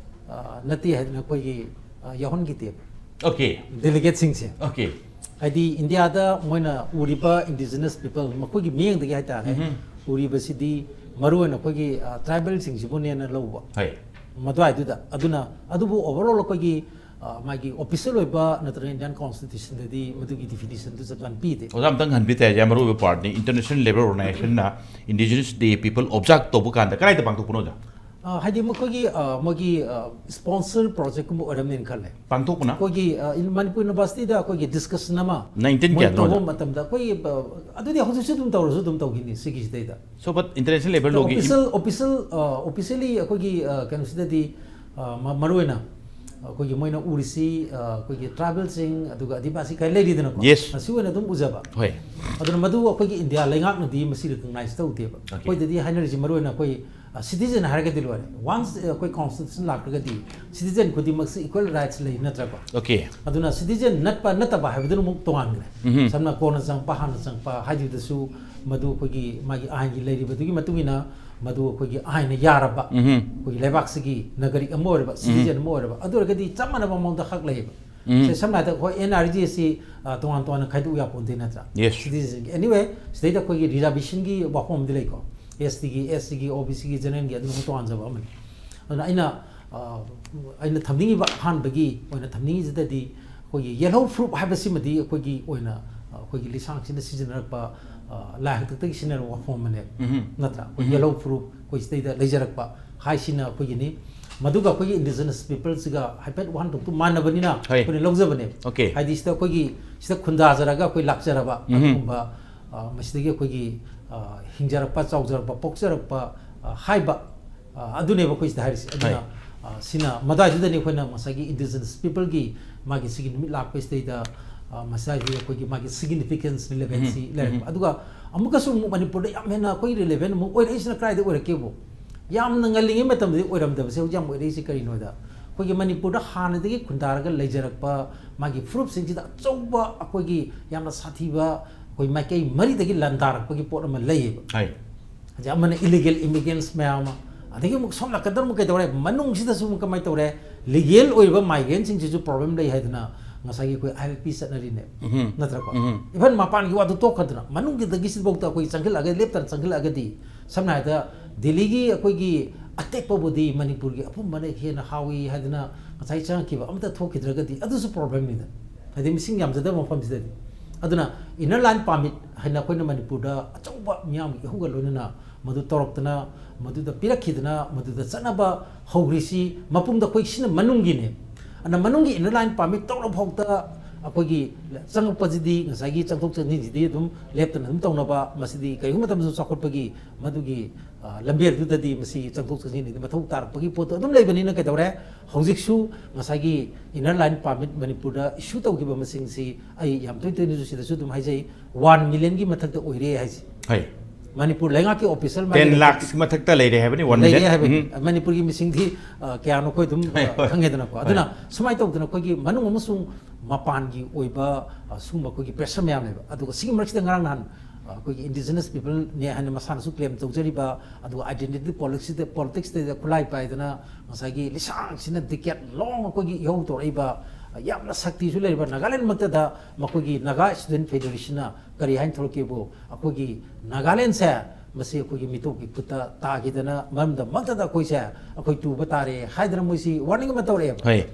ꯑ, ꯅꯠꯇꯦ ꯍꯥꯏꯗꯅ ꯑꯩꯈꯣꯏꯒꯤ, ꯑ, ꯌꯥꯎꯍꯟꯈꯤꯗꯦꯕ꯫ Okay. Delegate ꯁꯤꯡꯁꯦ꯫ Okay. ꯍꯥꯏꯗꯤ ꯏꯟꯗꯤꯌꯥꯗ ꯃꯣꯏꯅ ꯎꯔꯤꯕ indigenous people, ꯃꯈꯣꯏꯒꯤ ꯃꯤꯠꯌꯦꯡꯗꯒꯤ ꯍꯥꯏꯇꯥꯔꯦ, ꯎꯔꯤꯕꯁꯤꯗꯤ ꯃꯔꯨꯑꯣꯏꯅ ꯑꯩꯈꯣꯏꯒꯤ, ꯑ, tribal ꯁꯤꯡꯁꯤꯕꯨꯅꯦꯅ ꯂꯧꯕ꯫ ꯍꯣꯏ꯫ ꯃꯗꯨꯋꯥꯏꯗꯨꯗ꯫ ꯑꯗꯨꯅ ꯑꯗꯨꯕꯨ overall ꯑꯩꯈꯣꯏꯒꯤ, ꯑ, ꯃꯥꯒꯤ official ꯑꯣꯏꯕ ꯅꯠꯇ꯭ꯔꯒ Indian Constitution ꯗꯗꯤ ꯃꯗꯨꯒꯤ definition ꯗꯨ ꯆꯞ ꯆꯥꯅ ꯄꯤꯗꯦ꯫ ꯑꯣꯖꯥ, ꯑꯝꯇꯪ ꯍꯟꯕꯤ ꯇꯥꯏ, ꯌꯥꯝ ꯃꯔꯨꯑꯣꯏꯕ part ꯅꯤ꯫ International Labour Organization ꯅ Indigenous Day people observe ꯇꯧꯕ ꯀꯥꯟꯗ ꯀꯗꯥꯏꯗ ꯄꯥꯡꯊꯣꯛꯄꯅꯣ, ꯑꯣꯖꯥ? ꯑ, ꯍꯥꯏꯗꯤ ꯃꯈꯣꯏꯒꯤ, ꯑ, ꯃꯣꯏꯒꯤ, ꯑ, sponsor project ꯀꯨꯝꯕ ꯑꯣꯏꯔꯝꯅꯤꯅ ꯈꯜꯂꯦ꯫ ꯄꯥꯡꯊꯣꯛꯄꯅ? ꯑꯩꯈꯣꯏꯒꯤ, ꯑ, in-, ꯃꯅꯤꯄꯨꯔ university ꯗ ꯑꯩꯈꯣꯏꯒꯤ discussion ꯑꯃ Nineteen ꯃꯣꯏ ꯀꯌꯥꯗꯅꯣ, ꯇꯧꯕ ꯑꯣꯖꯥ? ꯃꯇꯝꯗ ꯑꯩꯈꯣꯏꯒꯤ, ꯑ, ꯑꯗꯨꯗꯤ ꯍꯧꯖꯤꯛꯁꯨ ꯑꯗꯨꯝ ꯇꯧꯔꯁꯨ ꯑꯗꯨꯝ ꯇꯧꯈꯤꯅꯤ ꯁꯤꯒꯤꯁꯤꯗꯩꯗ꯫ So, but International Labour Law ꯒꯤ Official, official, ꯑ, officially ꯑꯩꯈꯣꯏꯒꯤ, ꯑ, ꯀꯩꯅꯣꯁꯤꯗꯗꯤ, ꯑ, ꯃ-, ꯃꯔꯨꯑꯣꯏꯅ ꯑꯩꯈꯣꯏꯒꯤ ꯃꯣꯏꯅ ꯎꯔꯤꯁꯤ ꯑ, ꯑꯩꯈꯣꯏꯒꯤ ꯇ꯭ꯔꯥꯏꯕꯦꯜꯁꯤꯡ ꯑꯗꯨꯒ ꯑꯗꯤꯕꯥꯁꯤ ꯀꯥꯏ ꯂꯩꯔꯤꯗꯅꯀꯣ? Yes. ꯃꯁꯤ ꯑꯣꯏꯅ ꯑꯗꯨꯝ ꯎꯖꯕ꯫ ꯍꯣꯏ꯫ ꯑꯗꯨꯅ ꯃꯗꯨ ꯑꯩꯈꯣꯏꯒꯤ ꯏꯟꯗꯤꯌꯥ ꯂꯩꯉꯥꯛꯅꯗꯤ ꯃꯁꯤ ꯔꯤꯀꯣꯛꯅꯥꯏꯁ ꯇꯧꯗꯦꯕ꯫ ꯑꯩꯈꯣꯏꯗꯗꯤ ꯍꯥꯏꯅꯔꯤꯁꯤ ꯃꯔꯨꯑꯣꯏꯅ ꯑꯩꯈꯣꯏ ꯁꯤꯇꯤꯖꯟ ꯍꯥꯏꯔꯒꯗꯤ ꯂꯣꯏꯔꯦ꯫ ꯋꯥꯟꯁ ꯑꯩꯈꯣꯏ ꯀꯣꯟꯁꯇꯤꯇ꯭ꯌꯨꯁꯟ ꯂꯥꯛꯈ꯭ꯔꯒꯗꯤ ꯁꯤꯇꯤꯖꯟ ꯈꯨꯗꯤꯡꯃꯛꯁꯤ ꯏꯀ꯭ꯋꯦꯜ ꯔꯥꯏꯠꯁ ꯂꯩ, ꯅꯠꯇ꯭ꯔꯀꯣ? Okay. ꯑꯗꯨꯅ ꯁꯤꯇꯤꯖꯟ ꯅꯠꯄ ꯅꯠꯇꯕ ꯍꯥꯏꯕꯗꯨꯅ ꯑꯃꯨꯛ ꯇꯣꯉꯥꯟꯈ꯭ꯔꯦ꯫ ꯎꯝꯍꯨꯝ꯫ ꯁꯝꯅ ꯀꯣꯟꯅ ꯆꯪꯉꯛꯄ, ꯍꯥꯟꯅ ꯆꯪꯉꯛꯄ ꯍꯥꯏꯈꯤꯕꯗꯁꯨ ꯃꯗꯨ ꯑꯩꯈꯣꯏꯒꯤ ꯃꯥꯒꯤ ꯑꯥꯏꯟꯒꯤ ꯂꯩꯔꯤꯕꯗꯨꯒꯤ ꯃꯇꯨꯡ ꯏꯟꯅ ꯃꯗꯨ ꯑꯩꯈꯣꯏꯒꯤ ꯑꯥꯏꯟꯅ ꯌꯥꯔꯕ, ꯎꯝꯍꯨꯝ꯫ ꯑꯩꯈꯣꯏꯒꯤ ꯂꯩꯕꯥꯛꯁꯤꯒꯤ ꯅꯥꯒꯔꯤꯛ ꯑꯃ ꯑꯣꯏꯔꯕ, ꯁꯤꯇꯤꯖꯟ ꯑꯃ ꯑꯣꯏꯔꯕ, ꯑꯗꯨ ꯑꯣꯏꯔꯒꯗꯤ ꯆꯞ ꯃꯥꯟꯅꯕ ꯃꯑꯣꯡꯗ ꯍꯛ ꯂꯩꯌꯦꯕ꯫ ꯎꯝ꯫ ꯁꯦ, ꯁꯝꯅ ꯍꯥꯏꯔꯕꯗ ꯑꯩꯈꯣꯏ and R G S C, ꯑ, ꯇꯣꯉꯥꯟ ꯇꯣꯉꯥꯟꯅ ꯈꯥꯏꯗꯣꯛ ꯌꯥꯄꯣꯟꯇꯦ, ꯅꯠꯇ꯭ꯔꯥ? Yes. ꯁꯤꯇꯤꯖꯟꯒꯤ꯫ Anyway, ꯁꯤꯗꯩꯗ ꯑꯩꯈꯣꯏꯒꯤ ꯔꯤꯖꯥꯔꯕꯦꯁꯟꯒꯤ ꯋꯥꯐꯝ ꯑꯃꯗꯤ ꯂꯩꯀꯣ꯫ ꯑꯦꯁ ꯇꯤꯒꯤ, ꯑꯦꯁ ꯁꯤꯒꯤ, ꯑꯣ ꯕꯤ ꯁꯤꯒꯤ, ꯖꯦꯅꯔꯦꯜꯒꯤ ꯑꯗꯨꯅ ꯑꯃꯨꯛ ꯇꯣꯉꯥꯟꯖꯕ ꯑꯃꯅꯤ꯫ ꯑꯗꯨꯅ ꯑꯩꯅ, ꯑ, ꯑꯩꯅ ꯊꯝꯅꯤꯡꯉꯤꯕ ꯑꯍꯥꯟꯕꯒꯤ ꯑꯣꯏꯅ ꯊꯝꯅꯤꯡꯉꯤꯁꯤꯗꯗꯤ ꯑꯩꯈꯣꯏꯒꯤ ꯌꯦꯜꯍꯧ ꯐꯨꯔꯨꯞ ꯍꯥꯏꯕꯁꯤꯃꯗꯤ ꯑꯩꯈꯣꯏꯒꯤ ꯑꯣꯏꯅ, ꯑ, ꯑꯩꯈꯣꯏꯒꯤ ꯂꯤꯁꯥꯡꯁꯤꯅ ꯁꯤꯖꯤꯟꯅꯔꯛꯄ, ꯑ, ꯂꯥꯏ ꯍꯥꯛꯇꯛꯇꯒꯤ ꯁꯤꯖꯤꯟꯅꯔꯛꯄ ꯋꯥꯐꯝ ꯑꯃꯅꯦꯕ꯫ ꯎꯝꯍꯨꯝ꯫ ꯅꯠꯇ꯭ꯔꯥ? ꯑꯩꯈꯣꯏ ꯌꯦꯜꯍꯧ ꯐꯨꯔꯨꯞ ꯑꯩꯈꯣꯏ ꯁꯤꯗꯩꯗ ꯂꯩꯖꯔꯛꯄ ꯍꯥꯏꯁꯤꯅ ꯑꯩꯈꯣꯏꯒꯤꯅꯤ꯫ ꯃꯗꯨꯒ ꯑꯩꯈꯣꯏꯒꯤ ꯏꯟꯗꯤꯖꯤꯅꯁ ꯄꯤꯄꯜꯁꯤꯒ ꯍꯥꯏꯐꯦꯠ ꯋꯥꯍꯟꯊꯣꯛꯇꯨ ꯃꯥꯟꯅꯕꯅꯤꯅ ꯍꯣꯏ꯫ ꯑꯩꯈꯣꯏꯅ ꯂꯧꯖꯕꯅꯦ꯫ Okay. ꯍꯥꯏꯗꯤ ꯁꯤꯗ ꯑꯩꯈꯣꯏꯒꯤ ꯁꯤꯗ ꯈꯨꯟꯗꯥꯖꯔꯒ ꯑꯩꯈꯣꯏ ꯂꯥꯛꯆꯔꯕ ꯎꯝꯍꯨꯝ꯫ ꯑꯗꯨꯒꯨꯝꯕ, ꯑ, ꯃꯁꯤꯗꯒꯤ ꯑꯩꯈꯣꯏꯒꯤ, ꯑ, ꯍꯤꯡꯖꯔꯛꯄ, ꯆꯥꯎꯖꯔꯛꯄ, ꯄꯣꯛꯆꯔꯛꯄ, ꯑ, ꯍꯥꯏꯕ, ꯑ, ꯑꯗꯨꯅꯦꯕ ꯑꯩꯈꯣꯏ ꯁꯤꯗ ꯍꯥꯏꯔꯤꯁꯦ꯫ ꯑꯗꯨꯅ, ꯍꯣꯏ꯫ ꯑ, ꯁꯤꯅ ꯃꯗꯥꯏꯗꯨꯗꯅꯤ ꯑꯩꯈꯣꯏꯅ ꯉꯁꯥꯏꯒꯤ ꯏꯟꯗꯤꯖꯤꯅꯁ ꯄꯤꯄꯜꯒꯤ ꯃꯥꯒꯤ ꯁꯤꯒꯤ ꯅꯨꯃꯤꯠ ꯂꯥꯛꯄꯁꯤꯗꯩꯗ, ꯑ, ꯃꯁꯥꯒꯤ ꯑꯩꯈꯣꯏꯒꯤ ꯃꯥꯒꯤ ꯁꯤꯒꯅꯤꯐꯤꯀꯦꯟꯁ, ꯔꯤꯂꯦꯚꯦꯟꯁꯤ ꯎꯝꯍꯨꯝ꯫ ꯂꯩꯔꯛꯄ꯫ ꯎꯝꯍꯨꯝ꯫ ꯑꯗꯨꯒ ꯑꯃꯨꯛꯀꯁꯨ ꯑꯃꯨꯛ ꯃꯅꯤꯄꯨꯔꯗ ꯌꯥꯝ ꯍꯦꯟꯅ ꯑꯩꯈꯣꯏꯒꯤ ꯔꯤꯂꯦꯚꯦꯟ ꯑꯃꯨꯛ ꯑꯣꯏꯔꯛꯏꯁꯤꯅ ꯀꯗꯥꯏꯗ ꯑꯣꯏꯔꯛꯀꯦꯕꯨ? ꯌꯥꯝꯅ ꯉꯜꯂꯤꯉꯩ ꯃꯇꯝꯗꯗꯤ ꯑꯣꯏꯔꯝꯗꯕꯁꯦ ꯍꯧꯖꯤꯛ ꯌꯥꯝ ꯑꯣꯏꯔꯛꯏꯁꯦ ꯀꯔꯤꯅꯣꯗ, ꯑꯩꯈꯣꯏꯒꯤ ꯃꯅꯤꯄꯨꯔꯗ ꯍꯥꯟꯅꯗꯒꯤ ꯈꯨꯟꯗꯥꯔꯒ ꯂꯩꯖꯔꯛꯄ ꯃꯥꯒꯤ ꯐꯨꯔꯨꯞꯁꯤꯡꯁꯤꯗ ꯑꯆꯧꯕ ꯑꯩꯈꯣꯏꯒꯤ ꯌꯥꯝꯅ ꯁꯥꯊꯤꯕ ꯑꯩꯈꯣꯏ ꯃꯥꯏꯀꯩ ꯃꯔꯤꯗꯒꯤ ꯂꯥꯟꯗꯥꯔꯛꯄꯒꯤ ꯄꯣꯠ ꯑꯃ ꯂꯩꯌꯦꯕ꯫ ꯍꯣꯏ꯫ ꯍꯧꯖꯤꯛ ꯑꯃꯅ ꯏꯂꯤꯒꯦꯜ ꯏꯃꯤꯒ꯭ꯔꯦꯟꯁ ꯃꯌꯥꯝ ꯑꯃ, ꯑꯗꯒꯤ ꯑꯃꯨꯛ ꯁꯣꯝ ꯅꯥꯀꯟꯗ ꯑꯃꯨꯛ ꯀꯩꯗꯧꯔꯦ, ꯃꯅꯨꯡꯁꯤꯗꯁꯨ ꯑꯃꯨꯛ ꯀꯃꯥꯏꯅ ꯇꯧꯔꯦ, ꯂꯤꯒꯦꯜ ꯑꯣꯏꯔꯤꯕ ꯃꯥꯏꯒ꯭ꯔꯦꯟꯁꯤꯡꯁꯤꯁꯨ ꯄ꯭ꯔꯣꯕ꯭ꯂꯦꯝ ꯂꯩ ꯍꯥꯏꯗꯅ ꯉꯁꯥꯏꯒꯤ ꯑꯩꯈꯣꯏ ꯑꯥꯏ ꯑꯦꯜ ꯄꯤ ꯆꯠꯅꯔꯤꯅꯦꯕ꯫ ꯎꯝꯍꯨꯝ꯫ ꯅꯠꯇ꯭ꯔꯀꯣ? ꯎꯝꯍꯨꯝ꯫ ꯏꯚꯟ ꯃꯄꯥꯟꯒꯤ ꯋꯥꯗꯨ ꯇꯣꯛꯈꯗꯅ ꯃꯅꯨꯡꯒꯤꯗꯒꯤ ꯁꯤꯐꯥꯎꯗ ꯑꯩꯈꯣꯏ ꯆꯪꯁꯤꯜꯂꯛꯑꯒ, ꯂꯦꯞꯇꯅ ꯆꯪꯁꯤꯜꯂꯛꯑꯒꯗꯤ, ꯁꯝꯅ ꯍꯥꯏꯔꯕꯗ ꯗꯦꯜꯂꯤꯒꯤ ꯑꯩꯈꯣꯏꯒꯤ ꯑꯇꯦꯛꯄꯕꯨꯗꯤ ꯃꯅꯤꯄꯨꯔꯒꯤ ꯑꯄꯨꯝꯕꯅ ꯍꯦꯟꯅ ꯍꯥꯎꯏ ꯍꯥꯏꯗꯅ ꯉꯁꯥꯏ ꯆꯪꯉꯛꯈꯤꯕ ꯑꯃꯠꯇ ꯊꯣꯛꯈꯤꯗ꯭ꯔꯒꯗꯤ ꯑꯗꯨꯁꯨ ꯄ꯭ꯔꯣꯕ꯭ꯂꯦꯝꯅꯤꯗ, ꯍꯥꯏꯗꯤ ꯃꯤꯁꯤꯡ ꯌꯥꯝꯖꯗꯕ ꯃꯐꯝꯁꯤꯗꯗꯤ꯫ ꯑꯗꯨꯅ ꯏꯟꯅꯔ ꯂꯥꯏꯟ ꯄꯥꯔꯃꯤꯠ ꯍꯥꯏꯅ ꯑꯩꯈꯣꯏꯅ ꯃꯅꯤꯄꯨꯔꯗ ꯑꯆꯧꯕ ꯃꯤꯌꯥꯝꯒꯤ ꯏꯍꯨꯒ ꯂꯣꯏꯅꯅ ꯃꯗꯨ ꯇꯧꯔꯛꯇꯅ, ꯃꯗꯨꯗ ꯄꯤꯔꯛꯈꯤꯗꯅ, ꯃꯗꯨꯗ ꯆꯠꯅꯕ ꯍꯧꯈ꯭ꯔꯤꯁꯤ ꯃꯄꯨꯡꯗ ꯑꯩꯈꯣꯏ ꯁꯤꯅ ꯃꯅꯨꯡꯒꯤꯅꯦ꯫ ꯑꯗꯨꯅ ꯃꯅꯨꯡꯒꯤ ꯏꯟꯅꯔ ꯂꯥꯏꯟ ꯄꯥꯔꯃꯤꯠ ꯇꯧꯔ ꯐꯥꯎꯗ ꯑꯩꯈꯣꯏꯒꯤ ꯆꯪꯉꯛꯄꯁꯤꯗꯤ ꯉꯁꯥꯏꯒꯤ ꯆꯪꯊꯣꯛ ꯆꯪꯁꯤꯟꯁꯤꯗꯤ ꯑꯗꯨꯝ ꯂꯦꯞꯇꯅ ꯑꯗꯨꯝ ꯇꯧꯅꯕ, ꯃꯁꯤꯗꯤ ꯀꯔꯤꯒꯨꯝꯕ ꯃꯇꯝꯗꯁꯨ ꯆꯥꯎꯈꯠꯄꯒꯤ ꯃꯗꯨꯒꯤ, ꯑ, ꯂꯝꯕꯦꯜꯗꯨꯗꯗꯤ ꯃꯁꯤ ꯆꯪꯊꯣꯛ ꯆꯪꯁꯤꯟꯒꯤꯗꯤ ꯃꯊꯧ ꯇꯥꯔꯛꯄꯒꯤ ꯄꯣꯠꯇꯣ ꯑꯗꯨꯝ ꯂꯩꯕꯅꯤꯅ ꯀꯩꯗꯧꯔꯦ? ꯍꯧꯖꯤꯛꯁꯨ ꯉꯁꯥꯏꯒꯤ Inner Line Permit ꯃꯅꯤꯄꯨꯔꯗ issue ꯇꯧꯈꯤꯕ ꯃꯁꯤꯡꯁꯤ ꯑꯩ ꯌꯥꯝ ꯇꯣꯏ ꯇꯣꯏꯅꯁꯨ ꯁꯤꯗꯁꯨ ꯑꯗꯨꯝ ꯍꯥꯏꯖꯩ, ꯋꯥꯟ ꯃꯤꯂꯤꯌꯟꯒꯤ ꯃꯊꯛꯇ ꯑꯣꯏꯔꯦ ꯍꯥꯏꯁꯦ꯫ ꯍꯣꯏ꯫ ꯃꯅꯤꯄꯨꯔ ꯂꯩꯉꯥꯛꯀꯤ ꯑꯣꯐꯤꯁꯤꯌꯦꯜ ꯇꯦꯟ ꯂꯥꯛꯁ ꯃꯊꯛꯇ ꯂꯩꯔꯦ ꯍꯥꯏꯕꯅꯤ, ꯋꯥꯟ ꯂꯩꯔꯦ ꯃꯤꯂꯤꯌꯟ꯫ ꯍꯥꯏꯕꯅꯤ꯫ ꯎꯝ꯫ ꯃꯅꯤꯄꯨꯔꯒꯤ ꯃꯤꯁꯤꯡꯗꯤ, ꯑ, ꯀꯌꯥꯅꯣ ꯑꯩꯈꯣꯏ ꯑꯗꯨꯝ, ꯍꯣꯏ, ꯑ, ꯍꯣꯏ꯫ ꯈꯪꯉꯦꯗꯅꯀꯣ꯫ ꯑꯗꯨꯅ ꯍꯣꯏ꯫ ꯁꯨꯃꯥꯏꯅ ꯇꯧꯗꯅ ꯑꯩꯈꯣꯏꯒꯤ ꯃꯅꯨꯡ ꯑꯃꯁꯨꯡ ꯃꯄꯥꯟꯒꯤ ꯑꯣꯏꯕ, ꯑ, ꯁꯤꯒꯨꯝꯕ ꯑꯩꯈꯣꯏꯒꯤ pressure ꯃꯌꯥꯝ ꯂꯩꯕ꯫ ꯑꯗꯨꯒ ꯁꯤꯒꯤ ꯃꯔꯛꯁꯤꯗ ꯉꯔꯥꯡ ꯅꯍꯥꯟ, ꯑ, ꯑꯩꯈꯣꯏꯒꯤ indigenous people ꯅꯦ ꯍꯥꯏꯅ ꯃꯁꯥꯅꯁꯨ claim ꯇꯧꯖꯔꯤꯕ, ꯑꯗꯨꯒ identity politics ꯇ, politics ꯇ ꯈꯨꯠꯂꯥꯏ ꯄꯥꯏꯗꯅ ꯉꯁꯥꯏꯒꯤ ꯂꯤꯁꯥꯡꯁꯤꯅ decade long ꯑꯩꯈꯣꯏꯒꯤ ꯏꯍꯧ ꯇꯧꯔꯛꯏꯕ, ꯑ, ꯌꯥꯝꯅ ꯁꯛꯇꯤꯁꯨ ꯂꯩꯔꯤꯕ ꯅꯥꯒꯥꯂꯦꯟ ꯃꯛꯇꯗ ꯃꯈꯣꯏꯒꯤ Naga Student Federation ꯅ ꯀꯔꯤ ꯍꯥꯏꯅ ꯊꯣꯛꯂꯛꯀꯦꯕꯨ, ꯑꯩꯈꯣꯏꯒꯤ ꯅꯥꯒꯥꯂꯦꯟꯁꯦ ꯃꯁꯤ ꯑꯩꯈꯣꯏꯒꯤ ꯃꯤꯇꯣꯞꯀꯤ ꯈꯨꯠꯇ ꯇꯥꯈꯤꯗꯅ ꯃꯔꯝꯗ ꯃꯛꯇꯗ ꯑꯩꯈꯣꯏꯁꯦ ꯑꯩꯈꯣꯏ ꯇꯨꯕ ꯇꯥꯔꯦ ꯍꯥꯏꯗꯅ ꯃꯣꯏꯁꯤ warning ꯑꯃ ꯇꯧꯔꯛꯑꯦꯕ꯫ ꯍꯣꯏ꯫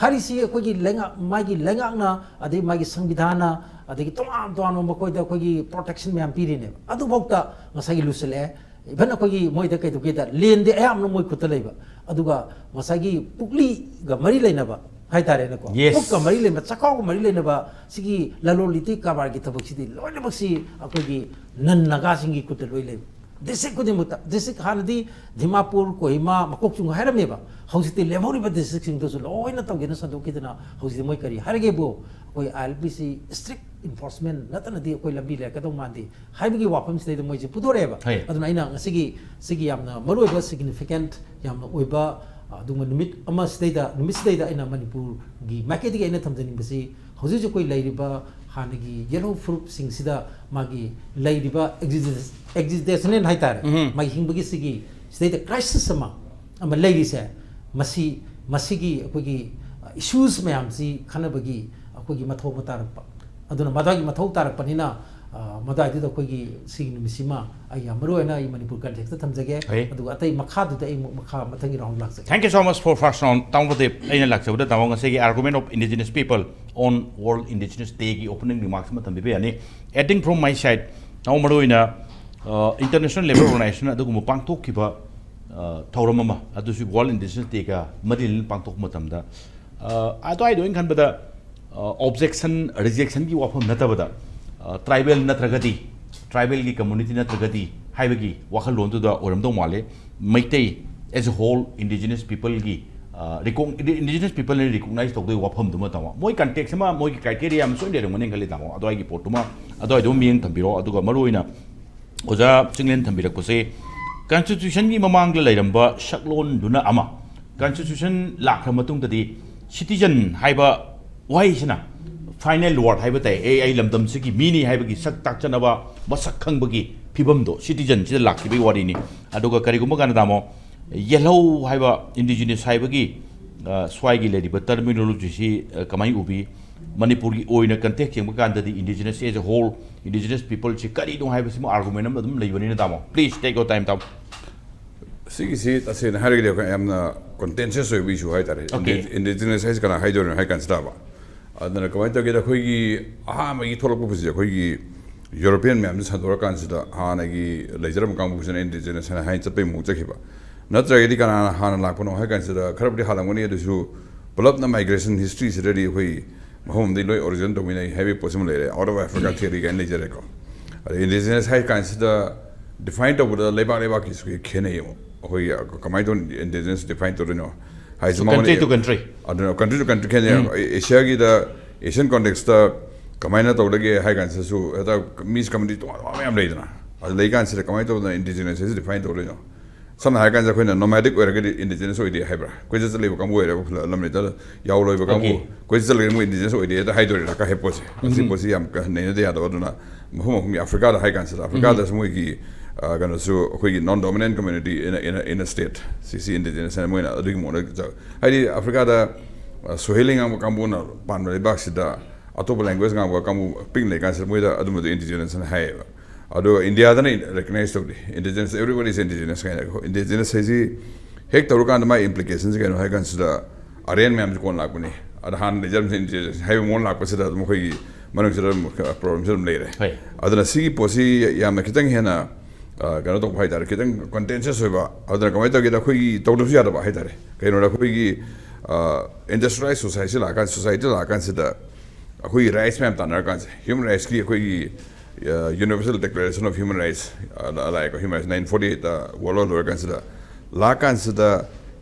ꯍꯥꯏꯔꯤꯁꯤ ꯑꯩꯈꯣꯏꯒꯤ ꯂꯩꯉꯥꯛ, ꯃꯥꯒꯤ ꯂꯩꯉꯥꯛꯅ, ꯑꯗꯩ ꯃꯥꯒꯤ ꯁꯪꯕꯤꯙꯥꯟꯅ, ꯑꯗꯒꯤ ꯇꯣꯉꯥꯟ ꯇꯣꯉꯥꯟꯕ ꯃꯈꯣꯏꯗ ꯑꯩꯈꯣꯏꯒꯤ protection ꯃꯌꯥꯝ ꯄꯤꯔꯤꯅꯦꯕ꯫ ꯑꯗꯨꯐꯥꯎꯗ ꯉꯁꯥꯏꯒꯤ ꯂꯨꯁꯤꯜꯂꯛꯑꯦ꯫ Even ꯑꯩꯈꯣꯏꯒꯤ ꯃꯣꯏꯗ ꯀꯩꯗꯧꯒꯦꯗ, land ꯗꯤ ꯑꯌꯥꯝꯕꯅ ꯃꯣꯏ ꯈꯨꯠꯇ ꯂꯩꯕ, ꯑꯗꯨꯒ ꯉꯁꯥꯏꯒꯤ ꯄꯨꯛꯂꯤꯒ ꯃꯔꯤ ꯂꯩꯅꯕ ꯍꯥꯏꯇꯥꯔꯦꯅꯦꯀꯣ, Yes. ꯄꯨꯛꯀ ꯃꯔꯤ ꯂꯩꯅꯕ, ꯆꯥꯛꯈꯥꯎꯒ ꯃꯔꯤ ꯂꯩꯅꯕ ꯁꯤꯒꯤ ꯂꯂꯣꯟ ꯏꯇꯤꯛ ꯀꯔꯕꯥꯔꯒꯤ ꯊꯕꯛꯁꯤꯗꯤ ꯂꯣꯏꯅꯃꯛꯁꯤ ꯑꯩꯈꯣꯏꯒꯤ non Naga ꯁꯤꯡꯒꯤ ꯈꯨꯠꯇ ꯂꯣꯏ ꯂꯩꯕ꯫ District ꯈꯨꯗꯤꯡꯃꯛꯇ, district ꯍꯥꯟꯅꯗꯤ ꯗꯤꯃꯥꯄꯨꯔ, ꯀꯣꯍꯤꯃꯥ, ꯃꯀꯣꯛꯆꯨꯡ ꯍꯥꯏꯔꯝꯃꯦꯕ꯫ ꯍꯧꯖꯤꯛꯇꯤ ꯂꯦꯝꯍꯧꯔꯤꯕ district ꯁꯤꯡꯗꯨꯁꯨ ꯂꯣꯏꯅ ꯇꯧꯒꯦꯅ ꯁꯟꯗꯣꯛꯈꯤꯗꯅ ꯍꯧꯖꯤꯛꯇꯤ ꯃꯣꯏ ꯀꯔꯤ ꯍꯥꯏꯔꯒꯦꯕꯨ, ꯑꯩꯈꯣꯏ I L P C strict enforcement ꯅꯠꯇꯅꯗꯤ ꯑꯩꯈꯣꯏ ꯂꯝꯕꯤ ꯂꯩꯔꯛꯀꯗꯧ ꯃꯥꯟꯗꯦ ꯍꯥꯏꯕꯒꯤ ꯋꯥꯐꯝꯁꯤꯗꯩꯗ ꯃꯣꯏꯁꯦ ꯄꯨꯊꯣꯔꯛꯑꯦꯕ꯫ ꯍꯣꯏ꯫ ꯑꯗꯨꯅ ꯑꯩꯅ ꯉꯁꯤꯒꯤ, ꯁꯤꯒꯤ ꯌꯥꯝꯅ ꯃꯔꯨꯑꯣꯏꯕ, significant ꯌꯥꯝꯅ ꯑꯣꯏꯕ, ꯑꯗꯨꯒꯨꯝꯕ ꯅꯨꯃꯤꯠ ꯑꯃ ꯁꯤꯗꯩꯗ, ꯅꯨꯃꯤꯠꯁꯤꯗꯩꯗ ꯑꯩꯅ ꯃꯅꯤꯄꯨꯔꯒꯤ ꯃꯥꯏꯀꯩꯗꯒꯤ ꯑꯩꯅ ꯊꯝꯖꯅꯤꯡꯕꯁꯤ, ꯍꯧꯖꯤꯛ ꯍꯧꯖꯤꯛ ꯑꯩꯈꯣꯏ ꯂꯩꯔꯤꯕ ꯍꯥꯟꯅꯒꯤ ꯌꯦꯜꯍꯧ ꯐꯨꯔꯨꯞꯁꯤꯡꯁꯤꯗ ꯃꯥꯒꯤ ꯂꯩꯔꯤꯕ exist-, existential ꯍꯥꯏꯇꯥꯔꯦ, ꯎꯝ꯫ ꯃꯥꯒꯤ ꯍꯤꯡꯕꯒꯤ ꯁꯤꯒꯤ ꯁꯤꯗꯩꯗ crisis ꯑꯃ, ꯑꯃ ꯂꯩꯔꯤꯁꯦ, ꯃꯁꯤ, ꯃꯁꯤꯒꯤ ꯑꯩꯈꯣꯏꯒꯤ, ꯑ, issues ꯃꯌꯥꯝꯁꯤ ꯈꯟꯅꯕꯒꯤ ꯑꯩꯈꯣꯏꯒꯤ ꯃꯊꯧ ꯑꯃ ꯇꯥꯔꯛꯄ꯫ ꯑꯗꯨꯅ ꯃꯗꯨꯒꯤ ꯃꯊꯧ ꯇꯥꯔꯛꯄꯅꯤꯅ, ꯑ, ꯃꯗꯨꯋꯥꯏꯗꯨꯗ ꯑꯩꯈꯣꯏꯒꯤ ꯁꯤꯒꯤ ꯅꯨꯃꯤꯠꯁꯤꯃ ꯑꯩ ꯌꯥꯝ ꯃꯔꯨ ꯑꯣꯏꯅ ꯑꯩ ꯃꯅꯤꯄꯨꯔ context ꯇ ꯊꯝꯖꯒꯦ꯫ ꯍꯣꯏ꯫ ꯑꯗꯨꯒ ꯑꯇꯩ ꯃꯈꯥꯗꯨꯗ ꯑꯩ ꯑꯃꯨꯛ ꯃꯈꯥ ꯃꯊꯪꯒꯤ round ꯂꯥꯛꯆꯒꯦ꯫ Thank you so much for first round, ꯇꯥꯃꯣ ꯄ꯭ꯔꯗꯤꯞ꯫ ꯑꯩꯅ ꯂꯥꯛꯆꯕꯗ ꯇꯥꯃꯣ ꯉꯁꯤꯒꯤ Argument of Indigenous People on World Indigenous Day ꯒꯤ opening remarks ꯑꯃ ꯊꯝꯕꯤꯕ ꯌꯥꯅꯤ꯫ Adding from my side, ꯇꯥꯃꯣ ꯃꯔꯨ ꯑꯣꯏꯅ, ꯑ, International Labour Organization ꯅ ꯑꯗꯨꯒꯨꯝꯕ ꯄꯥꯡꯊꯣꯛꯈꯤꯕ, ꯑ, ꯊꯧꯔꯝ ꯑꯃ, ꯑꯗꯨꯁꯨ World Indigenous Day ꯒ ꯃꯔꯤ ꯂꯩꯅꯅ ꯄꯥꯡꯊꯣꯛꯄ ꯃꯇꯝꯗ, ꯑ, ꯑꯗꯨꯋꯥꯏꯗ ꯑꯩꯅ ꯈꯟꯕꯗ ꯑꯣꯕꯖꯦꯛꯁꯟ ꯔꯤꯖꯦꯛꯁꯟꯒꯤ ꯋꯥꯐꯝ ꯅꯠꯇꯕꯗ, ꯇ꯭ꯔꯥꯏꯕꯦꯜ ꯅꯠꯇ꯭ꯔꯒꯗꯤ, ꯇ꯭ꯔꯥꯏꯕꯦꯜꯒꯤ ꯀꯝꯃ꯭ꯌꯨꯅꯤꯇꯤ ꯅꯠꯇ꯭ꯔꯒꯗꯤ ꯍꯥꯏꯕꯒꯤ ꯋꯥꯈꯜꯂꯣꯟꯗꯨꯗ ꯑꯣꯏꯔꯝꯗꯧ ꯃꯥꯜꯂꯦ꯫ Meitei as a whole, indigenous ꯄꯤꯄꯜꯒꯤ ꯏꯟꯗꯤꯖꯤꯅꯁ ꯄꯤꯄꯜꯅ ꯔꯤꯀꯣꯛꯅꯥꯏꯖ ꯇꯧꯗꯣꯏ ꯋꯥꯐꯝꯗꯨꯃ, ꯇꯥꯃꯣ, ꯃꯣꯏ ꯀꯟꯇꯦꯛꯁ ꯑꯃ, ꯃꯣꯏꯒꯤ ꯀ꯭ꯔꯥꯏꯇꯦꯔꯤꯌꯥ ꯑꯃ ꯁꯣꯏꯅ ꯂꯩꯔꯝꯒꯅꯤ ꯈꯜꯂꯤ, ꯇꯥꯃꯣ꯫ ꯑꯗꯨꯋꯥꯏꯒꯤ ꯄꯣꯠꯇꯨꯃ, ꯑꯗꯨꯋꯥꯏꯗꯨꯃ ꯃꯤꯠꯌꯦꯡ ꯊꯝꯕꯤꯔꯣ꯫ ꯑꯗꯨꯒ ꯃꯔꯨꯑꯣꯏꯅ ꯑꯣꯖꯥ ꯆꯤꯡꯂꯦꯟ ꯊꯝꯕꯤꯔꯛꯄꯁꯦ, ꯀꯟꯁꯇꯤꯇ꯭ꯌꯨꯁꯟꯒꯤ ꯃꯃꯥꯡꯗ ꯂꯩꯔꯝꯕ ꯁꯛꯂꯣꯟꯗꯨꯅ ꯑꯃ, ꯀꯟꯁꯇꯤꯇ꯭ꯌꯨꯁꯟ ꯂꯥꯛꯈ꯭ꯔ ꯃꯇꯨꯡꯗꯗꯤ ꯁꯤꯇꯤꯖꯟ ꯍꯥꯏꯕ ꯋꯥꯍꯩꯁꯤꯅ ꯐꯥꯏꯅꯦꯜ ꯋꯥꯔꯗ ꯍꯥꯏꯕ ꯇꯥꯏ꯫ ꯑꯦ, ꯑꯩ ꯂꯝꯗꯝꯁꯤꯒꯤ ꯃꯤꯅꯤ ꯍꯥꯏꯕꯒꯤ ꯁꯛ ꯇꯥꯛꯆꯅꯕ, ꯃꯁꯛ ꯈꯪꯕꯒꯤ ꯐꯤꯕꯝꯗꯣ ꯁꯤꯇꯤꯖꯟꯁꯤꯗ ꯂꯥꯛꯈꯤꯕꯒꯤ ꯋꯥꯔꯤꯅꯤ꯫ ꯑꯗꯨꯒ ꯀꯔꯤꯒꯨꯝꯕ ꯀꯥꯟꯗ, ꯇꯥꯃꯣ, ꯌꯦꯜꯍꯧ ꯍꯥꯏꯕ, ꯏꯟꯗꯤꯖꯤꯅꯁ ꯍꯥꯏꯕꯒꯤ, ꯑ, ꯁ꯭ꯋꯥꯏꯒꯤ ꯂꯩꯔꯤꯕ ꯇꯔꯃꯤꯅꯣꯂꯣꯖꯤꯁꯤ, ꯑ, ꯀꯃꯥꯏꯅ ꯎꯕꯤ? ꯃꯅꯤꯄꯨꯔꯒꯤ ꯑꯣꯏꯅ ꯀꯟꯇꯦꯛꯁ ꯌꯦꯡꯕ ꯀꯥꯟꯗꯗꯤ, indigenous as a whole, indigenous ꯄꯤꯄꯜꯁꯤ ꯀꯔꯤꯅꯣ ꯍꯥꯏꯕꯁꯤꯃ ꯑꯥꯔꯒꯨꯃꯦꯟ ꯑꯃ ꯑꯗꯨꯝ ꯂꯩꯕꯅꯤꯅ, ꯇꯥꯃꯣ, please take your time, ꯇꯥꯃꯣ꯫ ꯁꯤꯒꯤꯁꯤ ꯇꯁꯦꯡꯅ ꯍꯥꯏꯔꯒꯗꯤ ꯑꯩꯈꯣꯏ ꯌꯥꯝꯅ ꯀꯣꯟꯇꯦꯟꯁꯤꯌꯁ ꯑꯣꯏꯕ ꯏꯁꯨ ꯍꯥꯏꯇꯥꯔꯦ꯫ Okay. ꯏꯟꯗꯤꯖꯤꯅꯁ ꯍꯥꯏꯁꯤ ꯀꯅꯥ ꯍꯥꯏꯗꯣꯏꯅꯣ ꯍꯥꯏ ꯀꯥꯟꯁꯤꯗꯕ, ꯑꯗꯨꯅ ꯀꯃꯥꯏꯅ ꯇꯧꯒꯦꯗ, ꯑꯩꯈꯣꯏꯒꯤ ꯑꯍꯥꯟꯕꯒꯤ ꯊꯣꯛꯂꯛꯄꯁꯦ, ꯑꯩꯈꯣꯏꯒꯤ ꯌꯨꯔꯣꯄꯤꯌꯟ ꯃꯌꯥꯝꯁꯦ ꯁꯟꯗꯣꯔꯛꯑꯀꯥꯟꯁꯤꯗ ꯍꯥꯟꯅꯒꯤ ꯂꯩꯖꯔꯝꯕ ꯀꯥꯡꯕꯨꯁꯤꯅ ꯏꯟꯗꯤꯖꯤꯅꯁ ꯍꯥꯏꯅ ꯍꯥꯏꯅ ꯆꯠꯄꯩ ꯃꯑꯣꯡ ꯆꯠꯈꯤꯕ꯫ ꯅꯠꯇ꯭ꯔꯒꯗꯤ ꯀꯅꯥꯅ ꯍꯥꯟꯅ ꯂꯥꯛꯄꯅꯣ ꯍꯥꯏ ꯀꯥꯟꯁꯤꯗ, ꯈꯔꯕꯨꯗꯤ ꯍꯥꯜꯂꯝꯒꯅꯤ, ꯑꯗꯨꯁꯨ ꯄꯨꯂꯞꯅ ꯃꯥꯏꯒ꯭ꯔꯦꯁꯟ ꯍꯤꯁꯇ꯭ꯔꯤꯁꯤꯗꯗꯤ ꯑꯩꯈꯣꯏ ꯃꯐꯝ ꯑꯃꯗꯒꯤ ꯂꯣꯏ ꯑꯣꯔꯤꯖꯤꯟ ꯇꯧꯃꯤꯟꯅꯩ ꯍꯥꯏꯕꯒꯤ ꯄꯣꯠꯁꯤꯃ ꯂꯩꯔꯦ, ꯑꯥꯎꯠ ꯑꯣꯐ ꯑꯐ꯭ꯔꯤꯀꯥ ꯊꯤꯑꯣꯔꯤ ꯀꯥꯏꯅ ꯂꯩꯖꯔꯦꯀꯣ꯫ ꯑꯗꯩ ꯏꯟꯗꯤꯖꯤꯅꯁ ꯍꯥꯏ ꯀꯥꯟꯁꯤꯗ ꯗꯤꯐꯥꯏꯟ ꯇꯧꯕꯗ ꯂꯩꯕꯥꯛ ꯂꯩꯕꯥꯛꯀꯤꯁꯨ ꯈꯦꯠꯅꯩꯌꯦꯕ꯫ ꯑꯩꯈꯣꯏꯒꯤ ꯀꯃꯥꯏꯅ ꯇꯧꯅ ꯏꯟꯗꯤꯖꯤꯅꯁ ꯗꯤꯐꯥꯏꯟ ꯇꯧꯗꯣꯏꯅꯣ ꯍꯥꯏꯁꯤ, Country to country. ꯑꯗꯨꯅ ꯀꯟꯇ꯭ꯔꯤ ꯇꯨ ꯀꯟꯇ꯭ꯔꯤ ꯈꯦꯠꯅꯩ꯫ ꯑꯦꯁꯤꯌꯥꯒꯤꯗ, ꯑꯦꯁꯤꯌꯟ ꯀꯣꯟꯇꯦꯛꯁꯇ ꯀꯃꯥꯏꯅ ꯇꯧꯗꯒꯦ ꯍꯥꯏ ꯀꯥꯟꯁꯤꯗꯁꯨ, ꯍꯦꯛꯇ ꯃꯤꯁ ꯀꯝꯃ꯭ꯌꯨꯅꯤꯇꯤ ꯇꯣꯉꯥꯟ ꯇꯣꯉꯥꯟꯕ ꯃꯌꯥꯝ ꯂꯩꯗꯅ, ꯑꯗꯨ ꯂꯩ ꯀꯥꯟꯁꯤꯗ ꯀꯃꯥꯏꯅ ꯇꯧꯗꯅ ꯏꯟꯗꯤꯖꯤꯅꯁ ꯍꯥꯏꯁꯤ ꯗꯤꯐꯥꯏꯟ ꯇꯧꯗꯣꯏꯅꯣ? ꯁꯝꯅ ꯍꯥꯏꯔ ꯀꯥꯟꯁꯤꯗ, ꯑꯩꯈꯣꯏꯅ ꯅꯣꯃꯥꯗꯤꯛ ꯑꯣꯏꯔꯒꯗꯤ ꯏꯟꯗꯤꯖꯤꯅꯁ ꯑꯣꯏꯗꯦ ꯍꯥꯏꯕ꯭ꯔꯥ? ꯀꯣꯏꯆꯠ ꯆꯠ ꯂꯩꯕ ꯀꯥꯡꯕꯨ ꯑꯣꯏꯔꯒ, ꯂꯝꯂꯩꯗ ꯌꯥꯎ ꯂꯣꯏꯕ ꯀꯥꯡꯕꯨ, Okay. ꯀꯣꯏꯆꯠ ꯆꯠꯂꯒꯗꯤ ꯃꯣꯏ ꯏꯟꯗꯤꯖꯤꯅꯁ ꯑꯣꯏꯗꯦ ꯍꯦꯛꯇ ꯍꯥꯏꯗꯣꯔꯤꯔꯥ ꯀꯥꯏ ꯍꯥꯏꯕ ꯄꯣꯠꯁꯦ, ꯑꯁꯤ ꯄꯣꯠꯁꯤ ꯌꯥꯝ ꯀ-, ꯅꯩꯅꯗ ꯌꯥꯗꯕ꯫ ꯑꯗꯨꯅ ꯃꯐꯝ ꯃꯐꯝꯒꯤ, ꯑꯐ꯭ꯔꯤꯀꯥꯗ ꯍꯥꯏ ꯀꯥꯟꯁꯤꯗ, ꯑꯐ꯭ꯔꯤꯀꯥꯗꯁꯨ ꯃꯣꯏꯒꯤ, ꯑ, ꯀꯩꯅꯣꯁꯨ, ꯑꯩꯈꯣꯏꯒꯤ non dominant community in a, in a, in a state, ꯁꯤꯁꯤ ꯏꯟꯗꯤꯖꯤꯅꯁ ꯍꯥꯏꯅ ꯃꯣꯏꯅ ꯑꯗꯨꯒꯤ ꯃꯑꯣꯡꯗ ꯆ-, ꯍꯥꯏꯗꯤ ꯑꯐ꯭ꯔꯤꯀꯥꯗ, ꯑ, ꯁ꯭ꯋꯥꯍꯤꯂꯤ ꯉꯥꯡꯕ ꯀꯥꯡꯕꯨꯅ ꯄꯥꯟꯕ ꯂꯩꯕꯥꯛꯁꯤꯗ ꯑꯇꯣꯞꯄ ꯂꯦꯡꯒ꯭ꯋꯦꯖ ꯉꯥꯡꯕ ꯀꯥꯡꯕꯨ ꯄꯤꯛꯅ ꯂꯩꯀꯥꯟꯁꯤꯗ ꯃꯣꯏꯗ ꯑꯗꯨꯝꯕꯗꯣ ꯏꯟꯗꯤꯖꯤꯅꯁ ꯍꯥꯏꯅ ꯍꯥꯏꯌꯦꯕ꯫ ꯑꯗꯣ ꯏꯟꯗꯤꯌꯥꯗꯅ ꯔꯦꯀꯒꯅꯥꯏꯖ ꯇꯧꯗꯦ, ꯏꯟꯗꯤꯖꯤꯅꯁ, everybody is indigenous ꯀꯥꯏꯅ꯫ ꯏꯟꯗꯤꯖꯤꯅꯁ ꯍꯥꯏꯁꯤ ꯍꯦꯛ ꯇꯧꯔꯀꯥꯟꯗ ꯃꯥꯒꯤ ꯏꯝꯄ꯭ꯂꯤꯀꯦꯁꯟꯁꯤ ꯀꯩꯅꯣ ꯍꯥꯏ ꯀꯥꯟꯁꯤꯗ, ꯑꯔꯤꯌꯟ ꯃꯌꯥꯝꯁꯤ ꯀꯣꯟꯅ ꯂꯥꯛꯄꯅꯤ, ꯑꯗ ꯍꯥꯟꯅ ꯂꯩꯖꯔꯝꯕꯁꯦ ꯏꯟꯗꯤꯖꯤꯅꯁ ꯍꯥꯏꯕ ꯃꯑꯣꯡ ꯂꯥꯛꯄꯁꯤꯗ ꯑꯗꯨꯝ ꯑꯩꯈꯣꯏꯒꯤ ꯃꯅꯨꯡꯁꯤꯗ ꯑꯗꯨꯝ ꯄ꯭ꯔꯣꯕ꯭ꯂꯦꯝꯁꯤ ꯑꯗꯨꯝ ꯂꯩꯔꯦ꯫ ꯍꯣꯏ꯫ ꯑꯗꯨꯅ ꯁꯤꯒꯤ ꯄꯣꯠꯁꯤ ꯌꯥꯝꯅ ꯈꯤꯇꯪ ꯍꯦꯟꯅ, ꯑ, ꯀꯩꯅꯣ ꯇꯧꯕ ꯍꯥꯏꯇꯥꯔꯦ, ꯈꯤꯇꯪ ꯀꯣꯟꯇꯦꯟꯁꯤꯌꯁ ꯑꯣꯏꯕ꯫ ꯑꯗꯨꯅ ꯀꯃꯥꯏꯅ ꯇꯧꯒꯦꯗ, ꯑꯩꯈꯣꯏꯒꯤ ꯇꯧꯗꯕꯁꯨ ꯌꯥꯗꯕ ꯍꯥꯏꯇꯥꯔꯦ꯫ ꯀꯩꯅꯣꯗ ꯑꯩꯈꯣꯏꯒꯤ, ꯏꯟꯗꯁꯇ꯭ꯔꯤꯌꯦꯂꯥꯏꯁ ꯁꯣꯁꯥꯏꯇꯤ ꯂꯥꯛꯑꯀꯥꯟ ꯁꯣꯁꯥꯏꯇꯤ ꯂꯥꯛꯑꯀꯥꯟꯁꯤꯗ ꯑꯩꯈꯣꯏꯒꯤ ꯔꯥꯏꯠꯁ ꯃꯌꯥꯝ ꯇꯥꯟꯅꯔꯀꯥꯟꯁꯦ ꯍ꯭ꯌꯨꯃꯦꯟ ꯔꯥꯏꯠꯁꯀꯤ ꯑꯩꯈꯣꯏꯒꯤ universal declaration of human rights ꯂꯥꯛꯑꯦꯀꯣ, ꯍ꯭ꯌꯨꯃꯦꯟ ꯔꯥꯏꯠꯁ ꯅꯥꯏꯟ ꯐꯣꯔꯇꯤ ꯑꯩꯠꯇ ꯋꯥꯔꯜ ꯂꯣꯏꯔꯀꯥꯟꯁꯤꯗ ꯂꯥꯛꯑꯀꯥꯟꯁꯤꯗ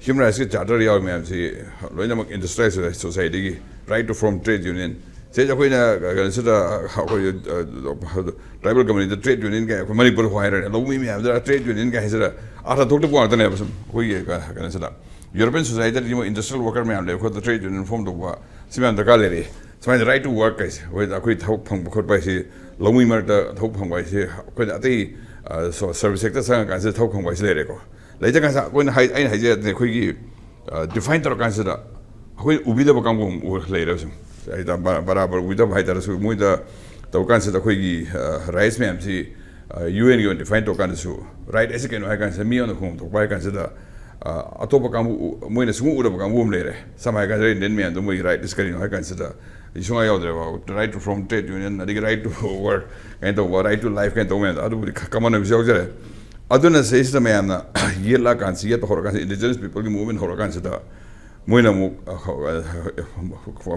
ꯍ꯭ꯌꯨꯃꯦꯟ ꯔꯥꯏꯠꯁꯀꯤ ꯆꯥꯔꯇꯔ ꯌꯥꯎꯔꯤ ꯃꯌꯥꯝꯁꯤ ꯂꯣꯏꯅꯃꯛ ꯏꯟꯗꯁꯇ꯭ꯔꯤꯌꯦꯂꯥꯏꯁ ꯁꯣꯁꯥꯏꯇꯤꯒꯤ right to form trade union ꯁꯤꯗ ꯑꯩꯈꯣꯏꯅ ꯀꯩꯅꯣꯁꯤꯗ ꯑꯩꯈꯣꯏ ꯇ꯭ꯔꯥꯏꯕꯦꯜ ꯀꯝꯃꯨꯅꯤꯇꯤꯗ ꯇ꯭ꯔꯦꯠ ꯌꯨꯅꯤꯌꯟ ꯀꯥꯏ ꯑꯩꯈꯣꯏ ꯃꯅꯤꯄꯨꯔ ꯍꯥꯏꯔꯅꯦ ꯂꯧꯃꯤ ꯃꯌꯥꯝꯁꯤꯗ ꯇ꯭ꯔꯦꯠ ꯌꯨꯅꯤꯌꯟ ꯀꯥꯏ ꯍꯥꯏꯁꯤꯗ ꯑꯥꯔꯊ ꯊꯣꯛꯇꯕ ꯉꯥꯛꯇꯅꯦꯕ ꯁꯨꯝ ꯑꯩꯈꯣꯏꯒꯤ ꯀꯩꯅꯣꯁꯤꯗ ꯌꯨꯔꯣꯄꯤꯌꯟ ꯁꯣꯁꯥꯏꯇꯤꯗꯗꯤ ꯃꯣꯏ ꯏꯟꯗꯁꯇ꯭ꯔꯤꯌꯦꯜ ꯋꯥꯔꯀꯔ ꯃꯌꯥꯝ ꯂꯩꯕ ꯈꯣꯠꯇ ꯇ꯭ꯔꯦꯠ ꯌꯨꯅꯤꯌꯟ ꯐꯣꯝ ꯇꯧꯕ ꯁꯤ ꯃꯌꯥꯝ ꯗꯔꯀꯥꯔ ꯂꯩꯔꯤ꯫ ꯁꯨꯃꯥꯏꯅ right to work ꯍꯥꯏꯁꯦ ꯑꯩꯈꯣꯏ ꯑꯩꯈꯣꯏ ꯊꯕꯛ ꯐꯪꯕ ꯈꯣꯠꯄ ꯍꯥꯏꯁꯤ ꯂꯧꯃꯤ ꯃꯔꯛꯇ ꯊꯕꯛ ꯐꯪꯕ ꯍꯥꯏꯁꯤ ꯑꯩꯈꯣꯏꯅ ꯑꯇꯩ ꯁꯔꯚꯤꯁ ꯁꯦꯛꯇꯔ ꯆꯪꯉꯀꯥꯟꯁꯤꯗ ꯊꯕꯛ ꯐꯪꯕ ꯍꯥꯏꯁꯤ ꯂꯩꯔꯦꯀꯣ꯫ ꯂꯩꯇ ꯀꯥꯟꯁꯤꯗ ꯑꯩꯈꯣꯏꯅ ꯍꯥꯏ ꯑꯩꯅ ꯍꯥꯏꯖꯔꯗꯤ ꯑꯩꯈꯣꯏꯒꯤ ꯗꯤꯐꯥꯏꯟ ꯇꯧꯔꯀꯥꯟꯁꯤꯗ ꯑꯩꯈꯣꯏ ꯎꯕꯤꯗꯕ ꯀꯥꯡꯕꯨ ꯑꯃ ꯎꯔ ꯂꯩꯔꯦ ꯁꯨꯝ꯫ ꯍꯥꯏꯗꯤ ꯕꯔꯥ- ꯕꯔꯥꯕꯔ ꯎꯕꯤꯗꯕ ꯍꯥꯏꯇꯥꯔꯁꯨ ꯃꯣꯏꯗ ꯇꯧꯔꯀꯥꯟꯁꯤꯗ ꯑꯩꯈꯣꯏꯒꯤ ꯔꯥꯏꯠꯁ ꯃꯌꯥꯝꯁꯤ ꯌꯨ ꯑꯦꯟꯒꯤ ꯑꯣꯏꯅ ꯗꯤꯐꯥꯏꯟ ꯇꯧꯔꯀꯥꯟꯗꯁꯨ ꯔꯥꯏꯠ ꯑꯁꯤ ꯀꯩꯅꯣ ꯍꯥꯏ ꯀꯥꯟꯁꯤꯗ ꯃꯤ ꯑꯃꯅ ꯈꯣꯡ ꯊꯣꯛꯄ ꯍꯥꯏ ꯀꯥꯟꯁꯤꯗ ꯑꯇꯣꯞꯄ ꯀꯥꯡꯕꯨ ꯃꯣꯏꯅ ꯁꯨꯡꯎ ꯎꯗꯕ ꯀꯥꯡꯕꯨ ꯑꯃ ꯂꯩꯔꯦ꯫ ꯁꯝꯅ ꯍꯥꯏ ꯀꯥꯟꯁꯤꯗ ꯏꯟꯗꯤꯌꯟ ꯃꯌꯥꯝꯗꯣ ꯃꯣꯏꯒꯤ ꯔꯥꯏꯠ ꯏꯁ ꯀꯔꯤꯅꯣ ꯍꯥꯏ ꯀꯥꯟꯁꯤꯗ ꯁꯨꯡꯌꯥ ꯌꯥꯎꯗ꯭ꯔꯦꯕ꯫ Right to form trade union ꯑꯗꯒꯤ right to work ꯀꯩꯅꯣ ꯇꯧꯕ, right to life ꯀꯩꯅꯣ ꯇꯧꯕ ꯃꯌꯥꯝꯗꯣ ꯑꯗꯨꯕꯨꯗꯤ ꯀꯃꯟ ꯑꯣꯏꯕꯁꯨ ꯌꯥꯎꯖꯔꯦ꯫ ꯑꯗꯨꯅ ꯁꯤꯁꯤꯗ ꯃꯌꯥꯝꯅ ꯌꯦꯠꯂꯛꯑꯀꯥꯟꯁꯤ ꯌꯦꯠꯄ ꯍꯧꯔꯀꯥꯟꯁꯤꯗ ꯏꯟꯗꯤꯖꯤꯅꯁ ꯄꯤꯄꯜꯒꯤ ꯃꯨꯚꯃꯦꯟ ꯍꯧꯔꯀꯥꯟꯁꯤꯗ ꯃꯣꯏꯅ ꯑꯃꯨꯛ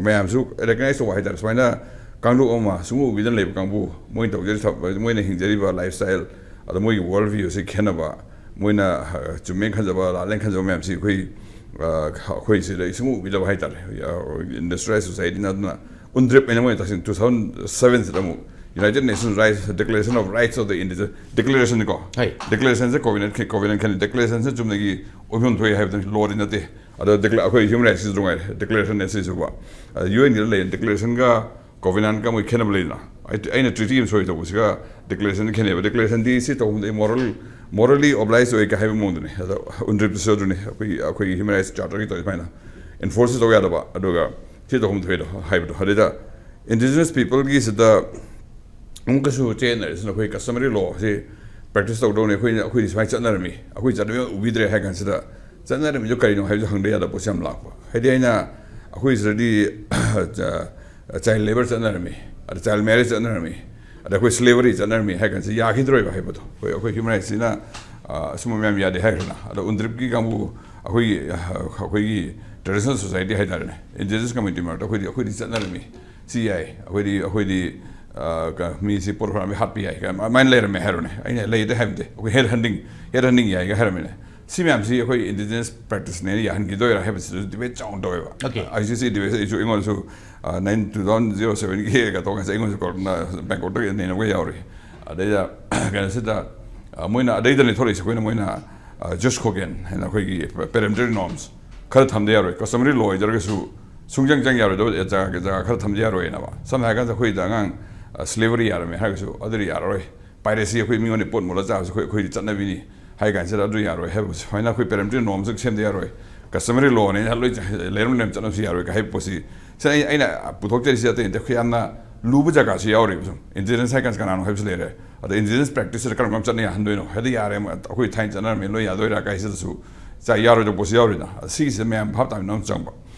ꯃꯌꯥꯝꯁꯨ ꯔꯦꯀꯒꯅꯥꯏꯁ ꯇꯧꯕ ꯍꯥꯏꯇꯥꯔꯦ꯫ ꯁꯨꯃꯥꯏꯅ ꯀꯥꯡꯂꯨꯞ ꯑꯃ ꯁꯨꯡꯎ ꯎꯕꯤꯗꯅ ꯂꯩꯕ ꯀꯥꯡꯕꯨ ꯃꯣꯏꯅ ꯇꯧꯖꯔꯤ ꯊꯕꯛ ꯃꯣꯏꯅ ꯍꯤꯡꯖꯔꯤꯕ ꯂꯥꯏꯐ ꯁ꯭ꯇꯥꯏꯜ ꯑꯗ ꯃꯣꯏꯒꯤ ꯋꯥꯔꯜ ꯚ꯭ꯌꯨꯁꯤ ꯈꯦꯠꯅꯕ ꯃꯣꯏꯅ ꯆꯨꯝꯃꯦꯅ ꯈꯟꯖꯕ ꯂꯥꯜꯂꯦꯅ ꯈꯟꯖꯕ ꯃꯌꯥꯝꯁꯤ ꯑꯩꯈꯣꯏ ꯑꯩꯈꯣꯏ ꯁꯤꯗ ꯁꯨꯡꯎ ꯎꯕꯤꯗꯕ ꯍꯥꯏꯇꯥꯔꯦ꯫ ꯏꯟꯗꯁꯇ꯭ꯔꯤꯌꯦꯂꯥꯏꯁ ꯁꯣꯁꯥꯏꯇꯤꯅ ꯑꯗꯨꯅ ꯎꯟꯗ꯭ꯔꯤꯞ ꯍꯥꯏꯅ ꯃꯣꯏꯅ ꯇꯁꯦꯡ ꯇꯨ ꯊꯥꯎꯖꯟ ꯁꯚꯦꯟꯁꯤꯗ ꯑꯃꯨꯛ United Nations rights declaration of rights of the indigenous ꯗꯤꯀ꯭ꯂꯦꯔꯦꯁꯟꯅꯤꯀꯣ꯫ ꯍꯥꯏ꯫ ꯗꯤꯀ꯭ꯂꯦꯔꯦꯁꯟꯁꯦ ꯀꯣꯚꯤꯅꯦꯟ ꯀꯣꯚꯤꯅꯦꯟ ꯈꯦꯠꯅꯩ꯫ ꯗꯤꯀ꯭ꯂꯦꯔꯦꯁꯟꯁꯦ ꯆꯨꯝꯅꯒꯤ ꯑꯣꯏꯐꯝ ꯊꯣꯛꯏ ꯍꯥꯏꯕꯗꯨ ꯂꯣꯗꯤ ꯅꯠꯇꯦ꯫ ꯑꯗꯣ declare- ꯑꯩꯈꯣꯏ ꯍ꯭ꯌꯨꯃꯦꯟ ꯔꯥꯏꯠꯁꯤꯁꯨ ꯅꯨꯡꯉꯥꯏꯔꯦ ꯗꯤꯀ꯭ꯂꯦꯔꯦꯁꯟ ꯑꯁꯤꯁꯨꯀꯣ꯫ ꯌꯨ ꯑꯦꯟꯒꯤꯗ ꯂꯩꯔꯦ ꯗꯤꯀ꯭ꯂꯦꯔꯦꯁꯟꯒ ꯀꯣꯚꯤꯅꯦꯟꯒ ꯃꯣꯏ ꯈꯦꯠꯅꯕ ꯂꯩꯗꯅ꯫ ꯑꯩ- ꯑꯩꯅ ꯇ꯭ꯔꯤꯇꯤ ꯑꯃ ꯁꯣꯏ ꯇꯧꯕꯁꯤꯒ ꯗꯤꯀ꯭ꯂꯦꯔꯦꯁꯟꯗ ꯈꯦꯠꯅꯩꯕ꯫ ꯗꯤꯀ꯭ꯂꯦꯔꯦꯁꯟꯗꯤ ꯁꯤ ꯇꯧꯕꯗ ꯑꯩ ꯃꯣꯔꯦꯜ ꯃꯣꯔꯦꯂꯤ ꯑꯣꯕ꯭ꯂꯥꯏꯖ ꯑꯣꯏ ꯀꯥꯏ ꯍꯥꯏꯕ ꯃꯑꯣꯡꯗꯨꯅꯤ꯫ ꯑꯗꯣ ꯎꯟꯗ꯭ꯔꯤꯞꯇꯁꯨ ꯑꯗꯨꯅꯤ ꯑꯩꯈꯣꯏꯒꯤ ꯑꯩꯈꯣꯏꯒꯤ ꯍ꯭ꯌꯨꯃꯦꯟ ꯔꯥꯏꯠꯁ ꯆꯥꯔꯇꯔꯒꯤ ꯇꯧꯔꯤ ꯁꯨꯃꯥꯏꯅ ꯏꯟꯐꯣꯔꯁꯁꯨ ꯇꯧ ꯌꯥꯗꯕ ꯑꯗꯨꯒ ꯁꯤ ꯇꯧꯐꯝ ꯊꯣꯛꯏꯗꯣ ꯍꯥꯏꯕꯗꯣ꯫ ꯑꯗꯨꯗ ꯏꯟꯗꯤꯖꯤꯅꯁ ꯄꯤꯄꯜꯒꯤꯁꯤꯗ ꯑꯃꯨꯛꯀꯁꯨ ꯆꯦꯟꯅꯔꯤꯁꯤꯅ ꯑꯩꯈꯣꯏ ꯀꯁꯇꯃꯔꯤ ꯂꯣꯁꯤ ꯄ꯭ꯔꯦꯛꯇꯤꯁ ꯇꯧꯗꯧꯅꯤ꯫ ꯑꯩꯈꯣꯏꯅ ꯑꯩꯈꯣꯏꯗꯤ ꯁꯨꯃꯥꯏꯅ ꯆꯠꯅꯔꯝꯃꯤ, ꯑꯩꯈꯣꯏ ꯆꯠꯅꯕꯤ ꯑꯃ ꯎꯕꯤꯗ꯭ꯔꯦ ꯍꯥꯏ ꯀꯥꯟꯁꯤꯗ ꯆꯠꯅꯔꯝꯃꯤꯗꯣ ꯀꯔꯤꯅꯣ ꯍꯥꯏꯕꯁꯨ ꯍꯪꯗ ꯌꯥꯗꯕ ꯄꯣꯠꯁꯨ ꯌꯥꯝ ꯂꯥꯛꯄ꯫ ꯍꯥꯏꯗꯤ ꯑꯩꯅ ꯑꯩꯈꯣꯏ ꯁꯤꯗꯗꯤ ꯆꯥꯏꯜ ꯂꯦꯕꯔ ꯆꯠꯅꯔꯝꯃꯤ, ꯑꯗ ꯆꯥꯏꯜ ꯃꯦꯔꯦꯖ ꯆꯠꯅꯔꯝꯃꯤ, ꯑꯗ ꯑꯩꯈꯣꯏ ꯁ꯭ꯂꯦꯕꯔꯤ ꯆꯠꯅꯔꯝꯃꯤ ꯍꯥꯏ ꯀꯥꯟꯁꯤꯗ ꯌꯥꯈꯤꯗ꯭ꯔꯣꯏꯕ ꯍꯥꯏꯕꯗꯣ꯫ ꯑꯩꯈꯣꯏ ꯑꯩꯈꯣꯏ ꯍ꯭ꯌꯨꯃꯦꯟ ꯔꯥꯏꯠꯁꯤꯅ ꯑ, ꯑꯁꯨꯝꯕ ꯃꯌꯥꯝ ꯌꯥꯗꯦ ꯍꯥꯏꯈ꯭ꯔꯦꯅ꯫ ꯑꯗꯣ ꯎꯟꯗ꯭ꯔꯤꯞꯀꯤ ꯀꯥꯡꯕꯨ, ꯑꯩꯈꯣꯏꯒꯤ, ꯑ, ꯑꯩꯈꯣꯏꯒꯤ traditional society ꯍꯥꯏꯇꯥꯔꯦꯅꯦ, indigenous community ꯃꯔꯛꯇ ꯑꯩꯈꯣꯏꯗꯤ, ꯑꯩꯈꯣꯏꯗꯤ ꯆꯠꯅꯔꯝꯃꯤ꯫ ꯁꯤ ꯌꯥꯏ, ꯑꯩꯈꯣꯏꯗꯤ, ꯑꯩꯈꯣꯏꯗꯤ, ꯑ, ꯀ-, ꯃꯤꯁꯤ ꯄꯣꯠ ꯍꯣꯔꯛꯑꯝꯃꯤ, ꯍꯥꯠꯄ ꯌꯥꯏ ꯀꯥꯏꯅ ꯑꯗꯨꯃꯥꯏꯅ ꯂꯩꯔꯝꯃꯦ ꯍꯥꯏꯔꯣꯅꯦ꯫ ꯑꯩꯅ ꯂꯩꯗꯦ ꯍꯥꯏꯕꯗꯤ, ꯑꯩꯈꯣꯏ head hunting, head hunting ꯌꯥꯏꯒ ꯍꯥꯏꯔꯝꯃꯤꯅꯦ꯫ ꯁꯤ ꯃꯌꯥꯝꯁꯤ ꯑꯩꯈꯣꯏ indigenous practiceꯅꯦꯅ ꯌꯥꯍꯟꯈꯤꯗꯣꯏꯔꯥ ꯍꯥꯏꯕꯁꯤꯗꯁꯨ debate ꯆꯥꯎꯅ ꯇꯧꯋꯦꯕ꯫ Okay. ꯑꯥꯏ ꯁꯤ ꯁꯤ debate ꯑꯩꯁꯨ, ꯑꯩꯉꯣꯟꯗꯁꯨ, ꯑ, ꯅꯥꯏꯟ, two thousand zero sevenꯒꯤ ꯀꯩꯅꯣ ꯇꯧꯀꯥꯟꯁꯤꯗ ꯑꯩꯉꯣꯟꯗꯁꯨ ꯀꯣꯔꯣꯅꯥ ꯕꯦꯡꯀꯣꯛꯇꯒꯤ ꯅꯩꯅꯕꯒ ꯌꯥꯎꯔꯤ꯫ ꯑꯗꯩꯗ ꯀꯩꯅꯣꯁꯤꯗ, ꯑ, ꯃꯣꯏꯅ ꯑꯗꯩꯗꯅꯤ ꯊꯣꯛꯂꯛꯏꯁꯦ, ꯑꯩꯈꯣꯏꯅ ꯃꯣꯏꯅ, ꯑ, jus cogens ꯍꯥꯏꯅ ꯑꯩꯈꯣꯏꯒꯤ peremptory norms ꯈꯔ ꯊꯝꯗ ꯌꯥꯔꯣꯏ, customary law ꯑꯣꯏꯖꯔꯒꯁꯨ ꯁꯨꯡꯆꯪ ꯆꯪ ꯌꯥꯔꯣꯏꯗꯕ ꯖꯒꯥ, ꯖꯒꯥ ꯈꯔ ꯊꯝꯗ ꯌꯥꯔꯣꯏꯅꯕ꯫ ꯁꯝꯅ ꯍꯥꯏꯔꯀꯥꯟꯗ ꯑꯩꯈꯣꯏꯗ ꯑꯉꯥꯡ, ꯑ, slavery ꯌꯥꯔꯝꯃꯦ ꯍꯥꯏꯔꯒꯁꯨ ꯑꯗꯨꯗꯤ ꯌꯥꯔꯔꯣꯏ꯫ Piracy, ꯑꯩꯈꯣꯏ ꯃꯤꯉꯣꯟꯗ ꯄꯣꯠ ꯃꯨꯜꯂ ꯆꯥꯕꯁꯦ ꯑꯩꯈꯣꯏ, ꯑꯩꯈꯣꯏꯗꯤ ꯆꯠꯅꯕꯤꯅꯤ ꯍꯥꯏ ꯀꯥꯟꯁꯤꯗ ꯑꯗꯨ ꯌꯥꯔꯣꯏ ꯍꯥꯏꯕ, ꯁꯨꯃꯥꯏꯅ ꯑꯩꯈꯣꯏ peremptory normꯁ ꯁꯦꯝꯗ ꯌꯥꯔꯣꯏ, customary lawꯅꯦꯅ ꯂꯣꯏ ꯆ-, ꯂꯩꯔꯝ ꯂꯩꯔꯝ ꯆꯠꯅꯕꯁꯨ ꯌꯥꯔꯣꯏ ꯀ ꯍꯥꯏꯕ ꯄꯣꯠꯁꯤ꯫ ꯁꯤꯅ ꯑꯩ, ꯑꯩꯅ ꯄꯨꯊꯣꯛꯆꯔꯤꯁꯤ ꯑꯇꯩ ꯅꯠꯇꯦ, ꯑꯩꯈꯣꯏ ꯌꯥꯝꯅ ꯂꯨꯕ ꯖꯒꯥꯁꯨ ꯌꯥꯎꯔꯤꯕ꯫ ꯁꯨꯝ indigenous ꯍꯥꯏ ꯀꯥꯟꯁꯤ ꯀꯅꯥꯅꯣ ꯍꯥꯏꯕꯁꯨ ꯂꯩꯔꯦ꯫ ꯑꯗ indigenous practiceꯁꯤꯗ ꯀꯔꯝ ꯀꯔꯝ ꯆꯠꯅ ꯌꯥꯍꯟꯗꯣꯏꯅꯣ? ꯍꯥꯏꯗꯤ ꯌꯥꯔꯦ, ꯑꯩꯈꯣꯏ ꯊꯥꯏꯅ ꯆꯠꯅꯔꯝꯃꯤ ꯂꯣꯏ ꯌꯥꯗꯣꯏꯔꯥ ꯀꯥꯏꯁꯤꯗꯁꯨ ꯆꯥ-, ꯌꯥꯔꯣꯏꯗꯕ ꯄꯣꯠꯁꯨ ꯌꯥꯎꯔꯤꯅ꯫ ꯑꯁꯤꯒꯤꯁꯤꯗ ꯃꯌꯥꯝ ꯚꯥꯞ ꯇꯥꯃꯤꯟꯅꯕ ꯑꯃ ꯆꯪꯕ꯫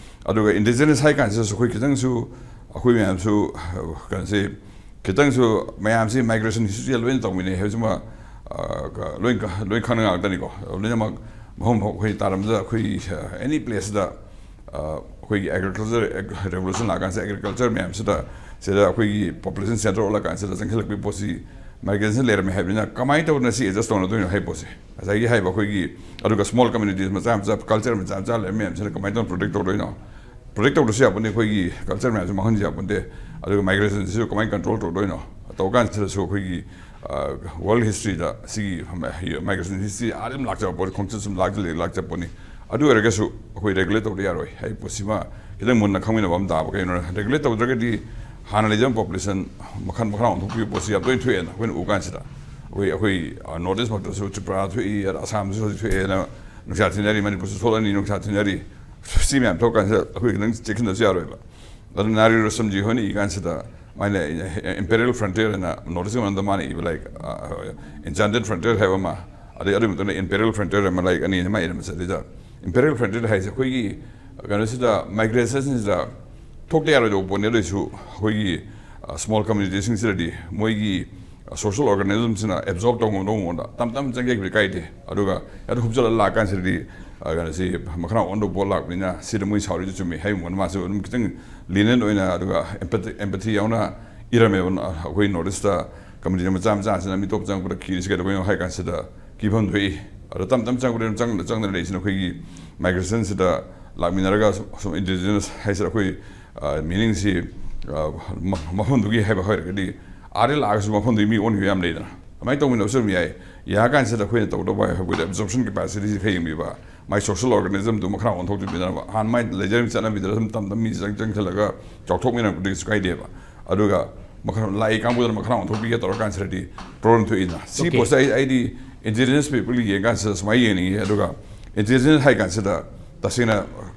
ꯑꯗꯨꯒ indigenous ꯍꯥꯏ ꯀꯥꯟꯁꯤꯗꯁꯨ ꯑꯩꯈꯣꯏ ꯈꯤꯇꯪꯁꯨ, ꯑꯩꯈꯣꯏ ꯃꯌꯥꯝꯁꯨ, ꯀꯩꯅꯣꯁꯤ, ꯈꯤꯇꯪꯁꯨ ꯃꯌꯥꯝꯁꯤ migration historyꯗ ꯂꯣꯏꯅ ꯇꯧꯃꯤꯟꯅꯩ ꯍꯥꯏꯕꯁꯤꯃ, ꯑ, ꯀ-, ꯂꯣꯏ ꯀ-, ꯂꯣꯏ ꯈꯪꯅ ꯉꯥꯛꯇꯅꯤꯀꯣ꯫ ꯂꯣꯏꯅꯃꯛ ꯃꯐꯝ ꯑꯩꯈꯣꯏ ꯇꯥꯔꯝꯗ ꯑꯩꯈꯣꯏ, ꯑ, any placeꯗ, ꯑ, ꯑꯩꯈꯣꯏꯒꯤ agriculture revolution ꯂꯥꯛꯀꯥꯟꯁꯤꯗ agriculture ꯃꯌꯥꯝꯁꯤꯗ, ꯁꯤꯗ ꯑꯩꯈꯣꯏꯒꯤ population center ꯑꯣꯜꯂꯀꯥꯟꯁꯤꯗ ꯆꯪꯁꯤꯜꯂꯛꯄꯒꯤ ꯄꯣꯠꯁꯤ migration ꯂꯩꯔꯝꯃꯦ ꯍꯥꯏꯕꯅꯤꯅ ꯀꯃꯥꯏꯅ ꯇꯧꯗꯅ ꯁꯤ adjust ꯇꯧꯅꯗꯣꯏꯅꯣ ꯍꯥꯏꯕ ꯄꯣꯠꯁꯦ꯫ ꯉꯁꯥꯏꯒꯤ ꯍꯥꯏꯕ ꯑꯩꯈꯣꯏꯒꯤ, ꯑꯗꯨꯒ small communities ꯃꯆꯥ ꯃꯆꯥ, culture ꯃꯆꯥ ꯃꯆꯥ ꯂꯩꯔꯝꯕ ꯃꯌꯥꯝꯁꯤꯅ ꯀꯃꯥꯏꯅ ꯇꯧꯅ protect ꯇꯧꯗꯣꯏꯅꯣ? Protect ꯇꯧꯗ꯭ꯔꯁꯨ ꯌꯥꯄꯣꯟꯇꯦ, ꯑꯩꯈꯣꯏꯒꯤ culture ꯃꯌꯥꯝꯁꯤ ꯃꯥꯡꯍꯟꯕꯁꯨ ꯌꯥꯄꯣꯟꯇꯦ꯫ ꯑꯗꯨꯒ migrationꯁꯤꯁꯨ ꯀꯃꯥꯏꯅ control ꯇꯧꯗꯣꯏꯅꯣ? ꯇꯧꯀꯥꯟꯁꯤꯗꯁꯨ ꯑꯩꯈꯣꯏꯒꯤ, ꯑ, world historyꯗ ꯁꯤꯒꯤ migration history ꯑꯥ ꯑꯗꯨꯝ ꯂꯥꯛꯆꯕ ꯄꯣꯠꯅꯤ, ꯈꯣꯡꯆꯠ ꯁꯨꯝ ꯂꯥꯛꯆ-, ꯂꯥꯛꯆꯕ ꯄꯣꯠꯅꯤ꯫ ꯑꯗꯨ ꯑꯣꯏꯔꯒꯁꯨ ꯑꯩꯈꯣꯏ regulate ꯇꯧꯗ ꯌꯥꯔꯣꯏ ꯍꯥꯏꯕ ꯄꯣꯠꯁꯤꯃ ꯈꯤꯇꯪ ꯃꯨꯟꯅ ꯈꯪꯃꯤꯟꯅꯕ ꯑꯃ ꯇꯥꯕ꯫ ꯀꯩꯒꯤꯅꯣ, regulate ꯇꯧꯗ꯭ꯔꯒꯗꯤ ꯍꯥꯟꯅ ꯂꯩꯖꯕ population ꯃꯈꯜ ꯃꯈꯜ ꯑꯣꯟꯊꯣꯛꯄꯒꯤ ꯄꯣꯠꯁꯤ ꯌꯥꯝ ꯇꯣꯏꯅ ꯊꯣꯛꯑꯦꯅ ꯑꯩꯈꯣꯏꯅ ꯎ ꯀꯥꯟꯁꯤꯗ꯫ ꯑꯩꯈꯣꯏ, ꯑꯩꯈꯣꯏ, ꯑ, North East ꯃꯛꯇꯁꯨ ꯇ꯭ꯔꯤꯄꯨꯔꯥ ꯊꯣꯛꯏ, ꯑꯁꯥꯝꯁꯨ ꯍꯧꯖꯤꯛ ꯊꯣꯛꯑꯦꯅ ꯅꯨꯡꯁꯥ ꯊꯤꯅꯔꯤ, ꯃꯅꯤꯄꯨꯔꯁꯨ ꯊꯣꯛꯂꯅꯤ ꯅꯨꯡꯁꯥ ꯊꯤꯅꯔꯤ꯫ ꯁꯤ ꯃꯌꯥꯝ ꯊꯣꯛꯀꯥꯟꯁꯤꯗ ꯑꯩꯈꯣꯏ ꯈꯤꯇꯪ ꯆꯦꯛꯁꯤꯟꯗꯕꯁꯨ ꯌꯥꯔꯣꯏꯕ꯫ ꯑꯗꯨ ꯅꯥꯔꯤ ꯔꯣꯁꯝꯖꯤ ꯍꯣꯏꯅ ꯏ ꯀꯥꯟꯁꯤꯗ ꯃꯥꯏꯅ Imperial Frontier ꯍꯥꯏꯅ North East ꯃꯅꯨꯡꯗ ꯃꯥꯅ ꯏꯕ ꯂꯥꯏꯔꯤꯛ, ꯑ, Enchanted Frontier ꯍꯥꯏꯕ ꯑꯃ, ꯑꯗꯩ ꯑꯗꯨꯒꯤ ꯃꯇꯨꯡꯗ Imperial Frontier ꯍꯥꯏꯕ ꯂꯥꯏꯔꯤꯛ ꯑꯅꯤꯅꯤ ꯃꯥ ꯏꯔꯝꯕꯁꯦ꯫ ꯑꯗꯨꯗ Imperial Frontier ꯍꯥꯏꯁꯦ ꯑꯩꯈꯣꯏꯒꯤ ꯀꯩꯅꯣꯁꯤꯗ migrationꯁꯤꯗ ꯊꯣꯛꯇ ꯌꯥꯔꯣꯏꯗꯧꯕ ꯄꯣꯠꯅꯤ꯫ ꯑꯗꯨ ꯑꯣꯏꯁꯨ ꯑꯩꯈꯣꯏꯒꯤ, ꯑ, small communityꯁꯤꯡꯁꯤꯗꯗꯤ ꯃꯣꯏꯒꯤ, ꯁꯣꯁꯤꯌꯦꯜ ꯑꯣꯔꯒꯥꯅꯤꯖꯝꯁꯤꯅ ꯑꯦꯕꯖꯣꯔꯕ ꯇꯧꯕ ꯉꯝꯗꯧꯕ ꯃꯑꯣꯡꯗ ꯇꯞ ꯇꯞꯅ ꯆꯪꯒꯦ ꯍꯥꯏꯕꯗꯤ ꯀꯥꯏꯗꯦ꯫ ꯑꯗꯨꯒ ꯑꯗꯨ ꯍꯨꯞꯆꯜꯂ ꯂꯥꯛꯀꯥꯟꯁꯤꯗꯗꯤ, ꯑ, ꯀꯩꯅꯣꯁꯤ ꯃꯈꯥ ꯑꯣꯟꯗꯧꯕ ꯄꯣꯠ ꯂꯥꯛꯄꯅꯤꯅ ꯁꯤꯗ ꯃꯣꯏ ꯁꯥꯎꯔꯤꯗꯨ ꯆꯨꯝꯃꯤ ꯍꯥꯏꯕ ꯃꯑꯣꯡꯗ ꯃꯥꯁꯨ ꯑꯗꯨꯝ ꯈꯤꯇꯪ ꯂꯤꯅꯦꯟ ꯑꯣꯏꯅ, ꯑꯗꯨꯒ ꯑꯦꯝꯄꯦꯊꯤ, ꯑꯦꯝꯄꯦꯊꯤ ꯌꯥꯎꯅ ꯏꯔꯝꯃꯦꯕ꯫ ꯑꯩꯈꯣꯏ ꯅꯣꯔꯠ ꯏꯁꯇ ꯀꯝꯃꯨꯅꯤꯇꯤ ꯃꯆꯥ ꯃꯆꯥꯁꯤꯅ ꯃꯤ ꯑꯇꯣꯞꯄ ꯆꯪꯉꯛꯄꯗ ꯀꯤꯔꯤꯁꯤ ꯀꯩꯗꯧꯕꯩꯅꯣ ꯍꯥꯏ ꯀꯥꯟꯁꯤꯗ ꯀꯤꯐꯝ ꯊꯣꯛꯏ꯫ ꯑꯗꯣ ꯇꯞ ꯇꯞ ꯆꯪꯉꯛꯄꯗ ꯆꯪꯗꯅ ꯆꯪꯗꯅ ꯂꯩꯔꯤꯁꯤꯅ ꯑꯩꯈꯣꯏꯒꯤ ꯃꯥꯏꯒ꯭ꯔꯦꯁꯟꯁꯤꯗ ꯂꯥꯛꯃꯤꯟꯅꯔꯒ ꯁꯨꯝ, ꯁꯨꯝ ꯏꯟꯗꯤꯖꯤꯅꯁ ꯍꯥꯏꯁꯤꯔ ꯑꯩꯈꯣꯏ, ꯑ, ꯃꯤꯅꯤꯡꯁꯤ, ꯑ, ꯃ-, ꯃꯐꯝꯗꯨꯒꯤ ꯍꯥꯏꯕ ꯑꯣꯏꯔꯒꯗꯤ ꯑꯥꯗ ꯂꯥꯛꯑꯒꯁꯨ ꯃꯐꯝꯗꯨꯒꯤ ꯃꯤ ꯑꯣꯟꯈꯤꯕ ꯌꯥꯝ ꯂꯩꯗꯅ꯫ ꯑꯗꯨꯃꯥꯏꯅ ꯇꯧꯃꯤꯟꯅꯕꯁꯨ ꯑꯗꯨꯝ ꯌꯥꯏ꯫ ꯌꯥꯔꯀꯥꯟꯁꯤꯗ ꯑꯩꯈꯣꯏꯅ ꯇꯧꯗꯕ ꯍꯥꯏꯕꯗꯤ ꯑꯦꯕꯖꯣꯔꯞꯁꯟ ꯀꯦꯄꯥꯁꯤꯇꯤꯁꯤ ꯈꯔ ꯌꯦꯡꯕꯤꯕ, ꯃꯥꯏ ꯁꯣꯁꯤꯌꯦꯜ ꯑꯣꯔꯒꯥꯅꯤꯖꯝꯗꯨ ꯃꯈꯥ ꯑꯣꯟꯊꯣꯛꯇꯕꯤꯗꯅꯕ꯫ ꯍꯥꯟꯅ ꯃꯥꯏ ꯂꯩꯖꯔꯝꯃꯤ ꯆꯠꯅꯕꯤꯗꯨꯗ ꯁꯨꯝ ꯇꯝ ꯇꯝ ꯃꯤ ꯆꯪ ꯆꯪꯁꯤꯜꯂꯒ ꯆꯥꯎꯊꯣꯛꯃꯤꯟꯅꯔꯛꯄꯗꯤ ꯀꯩꯁꯨ ꯀꯥꯏꯗꯦꯕ꯫ ꯑꯗꯨꯒ ꯃꯈꯜ ꯂꯥꯛꯏ ꯀꯥꯡꯕꯨꯗꯨꯅ ꯃꯈꯥ ꯑꯣꯟꯊꯣꯛꯄꯤꯒꯦ ꯇꯧꯔꯀꯥꯟꯁꯤꯗꯗꯤ ꯄ꯭ꯔꯣꯕ꯭ꯂꯦꯝ ꯊꯣꯛꯏꯅ꯫ ꯁꯤ Okay. ꯄꯣꯠꯁꯦ ꯑꯩ, ꯑꯩꯗꯤ ꯏꯟꯗꯤꯖꯤꯅꯁ ꯄꯤꯄꯜꯒꯤ ꯌꯦꯡꯀꯥꯟꯁꯤꯗ ꯁꯨꯃꯥꯏꯅ ꯌꯦꯡꯅꯤꯡꯉꯤ꯫ ꯑꯗꯨꯒ ꯏꯟꯗꯤꯖꯤꯅꯁ ꯍꯥꯏ ꯀꯥꯟꯁꯤꯗ ꯇꯁꯦꯡꯅ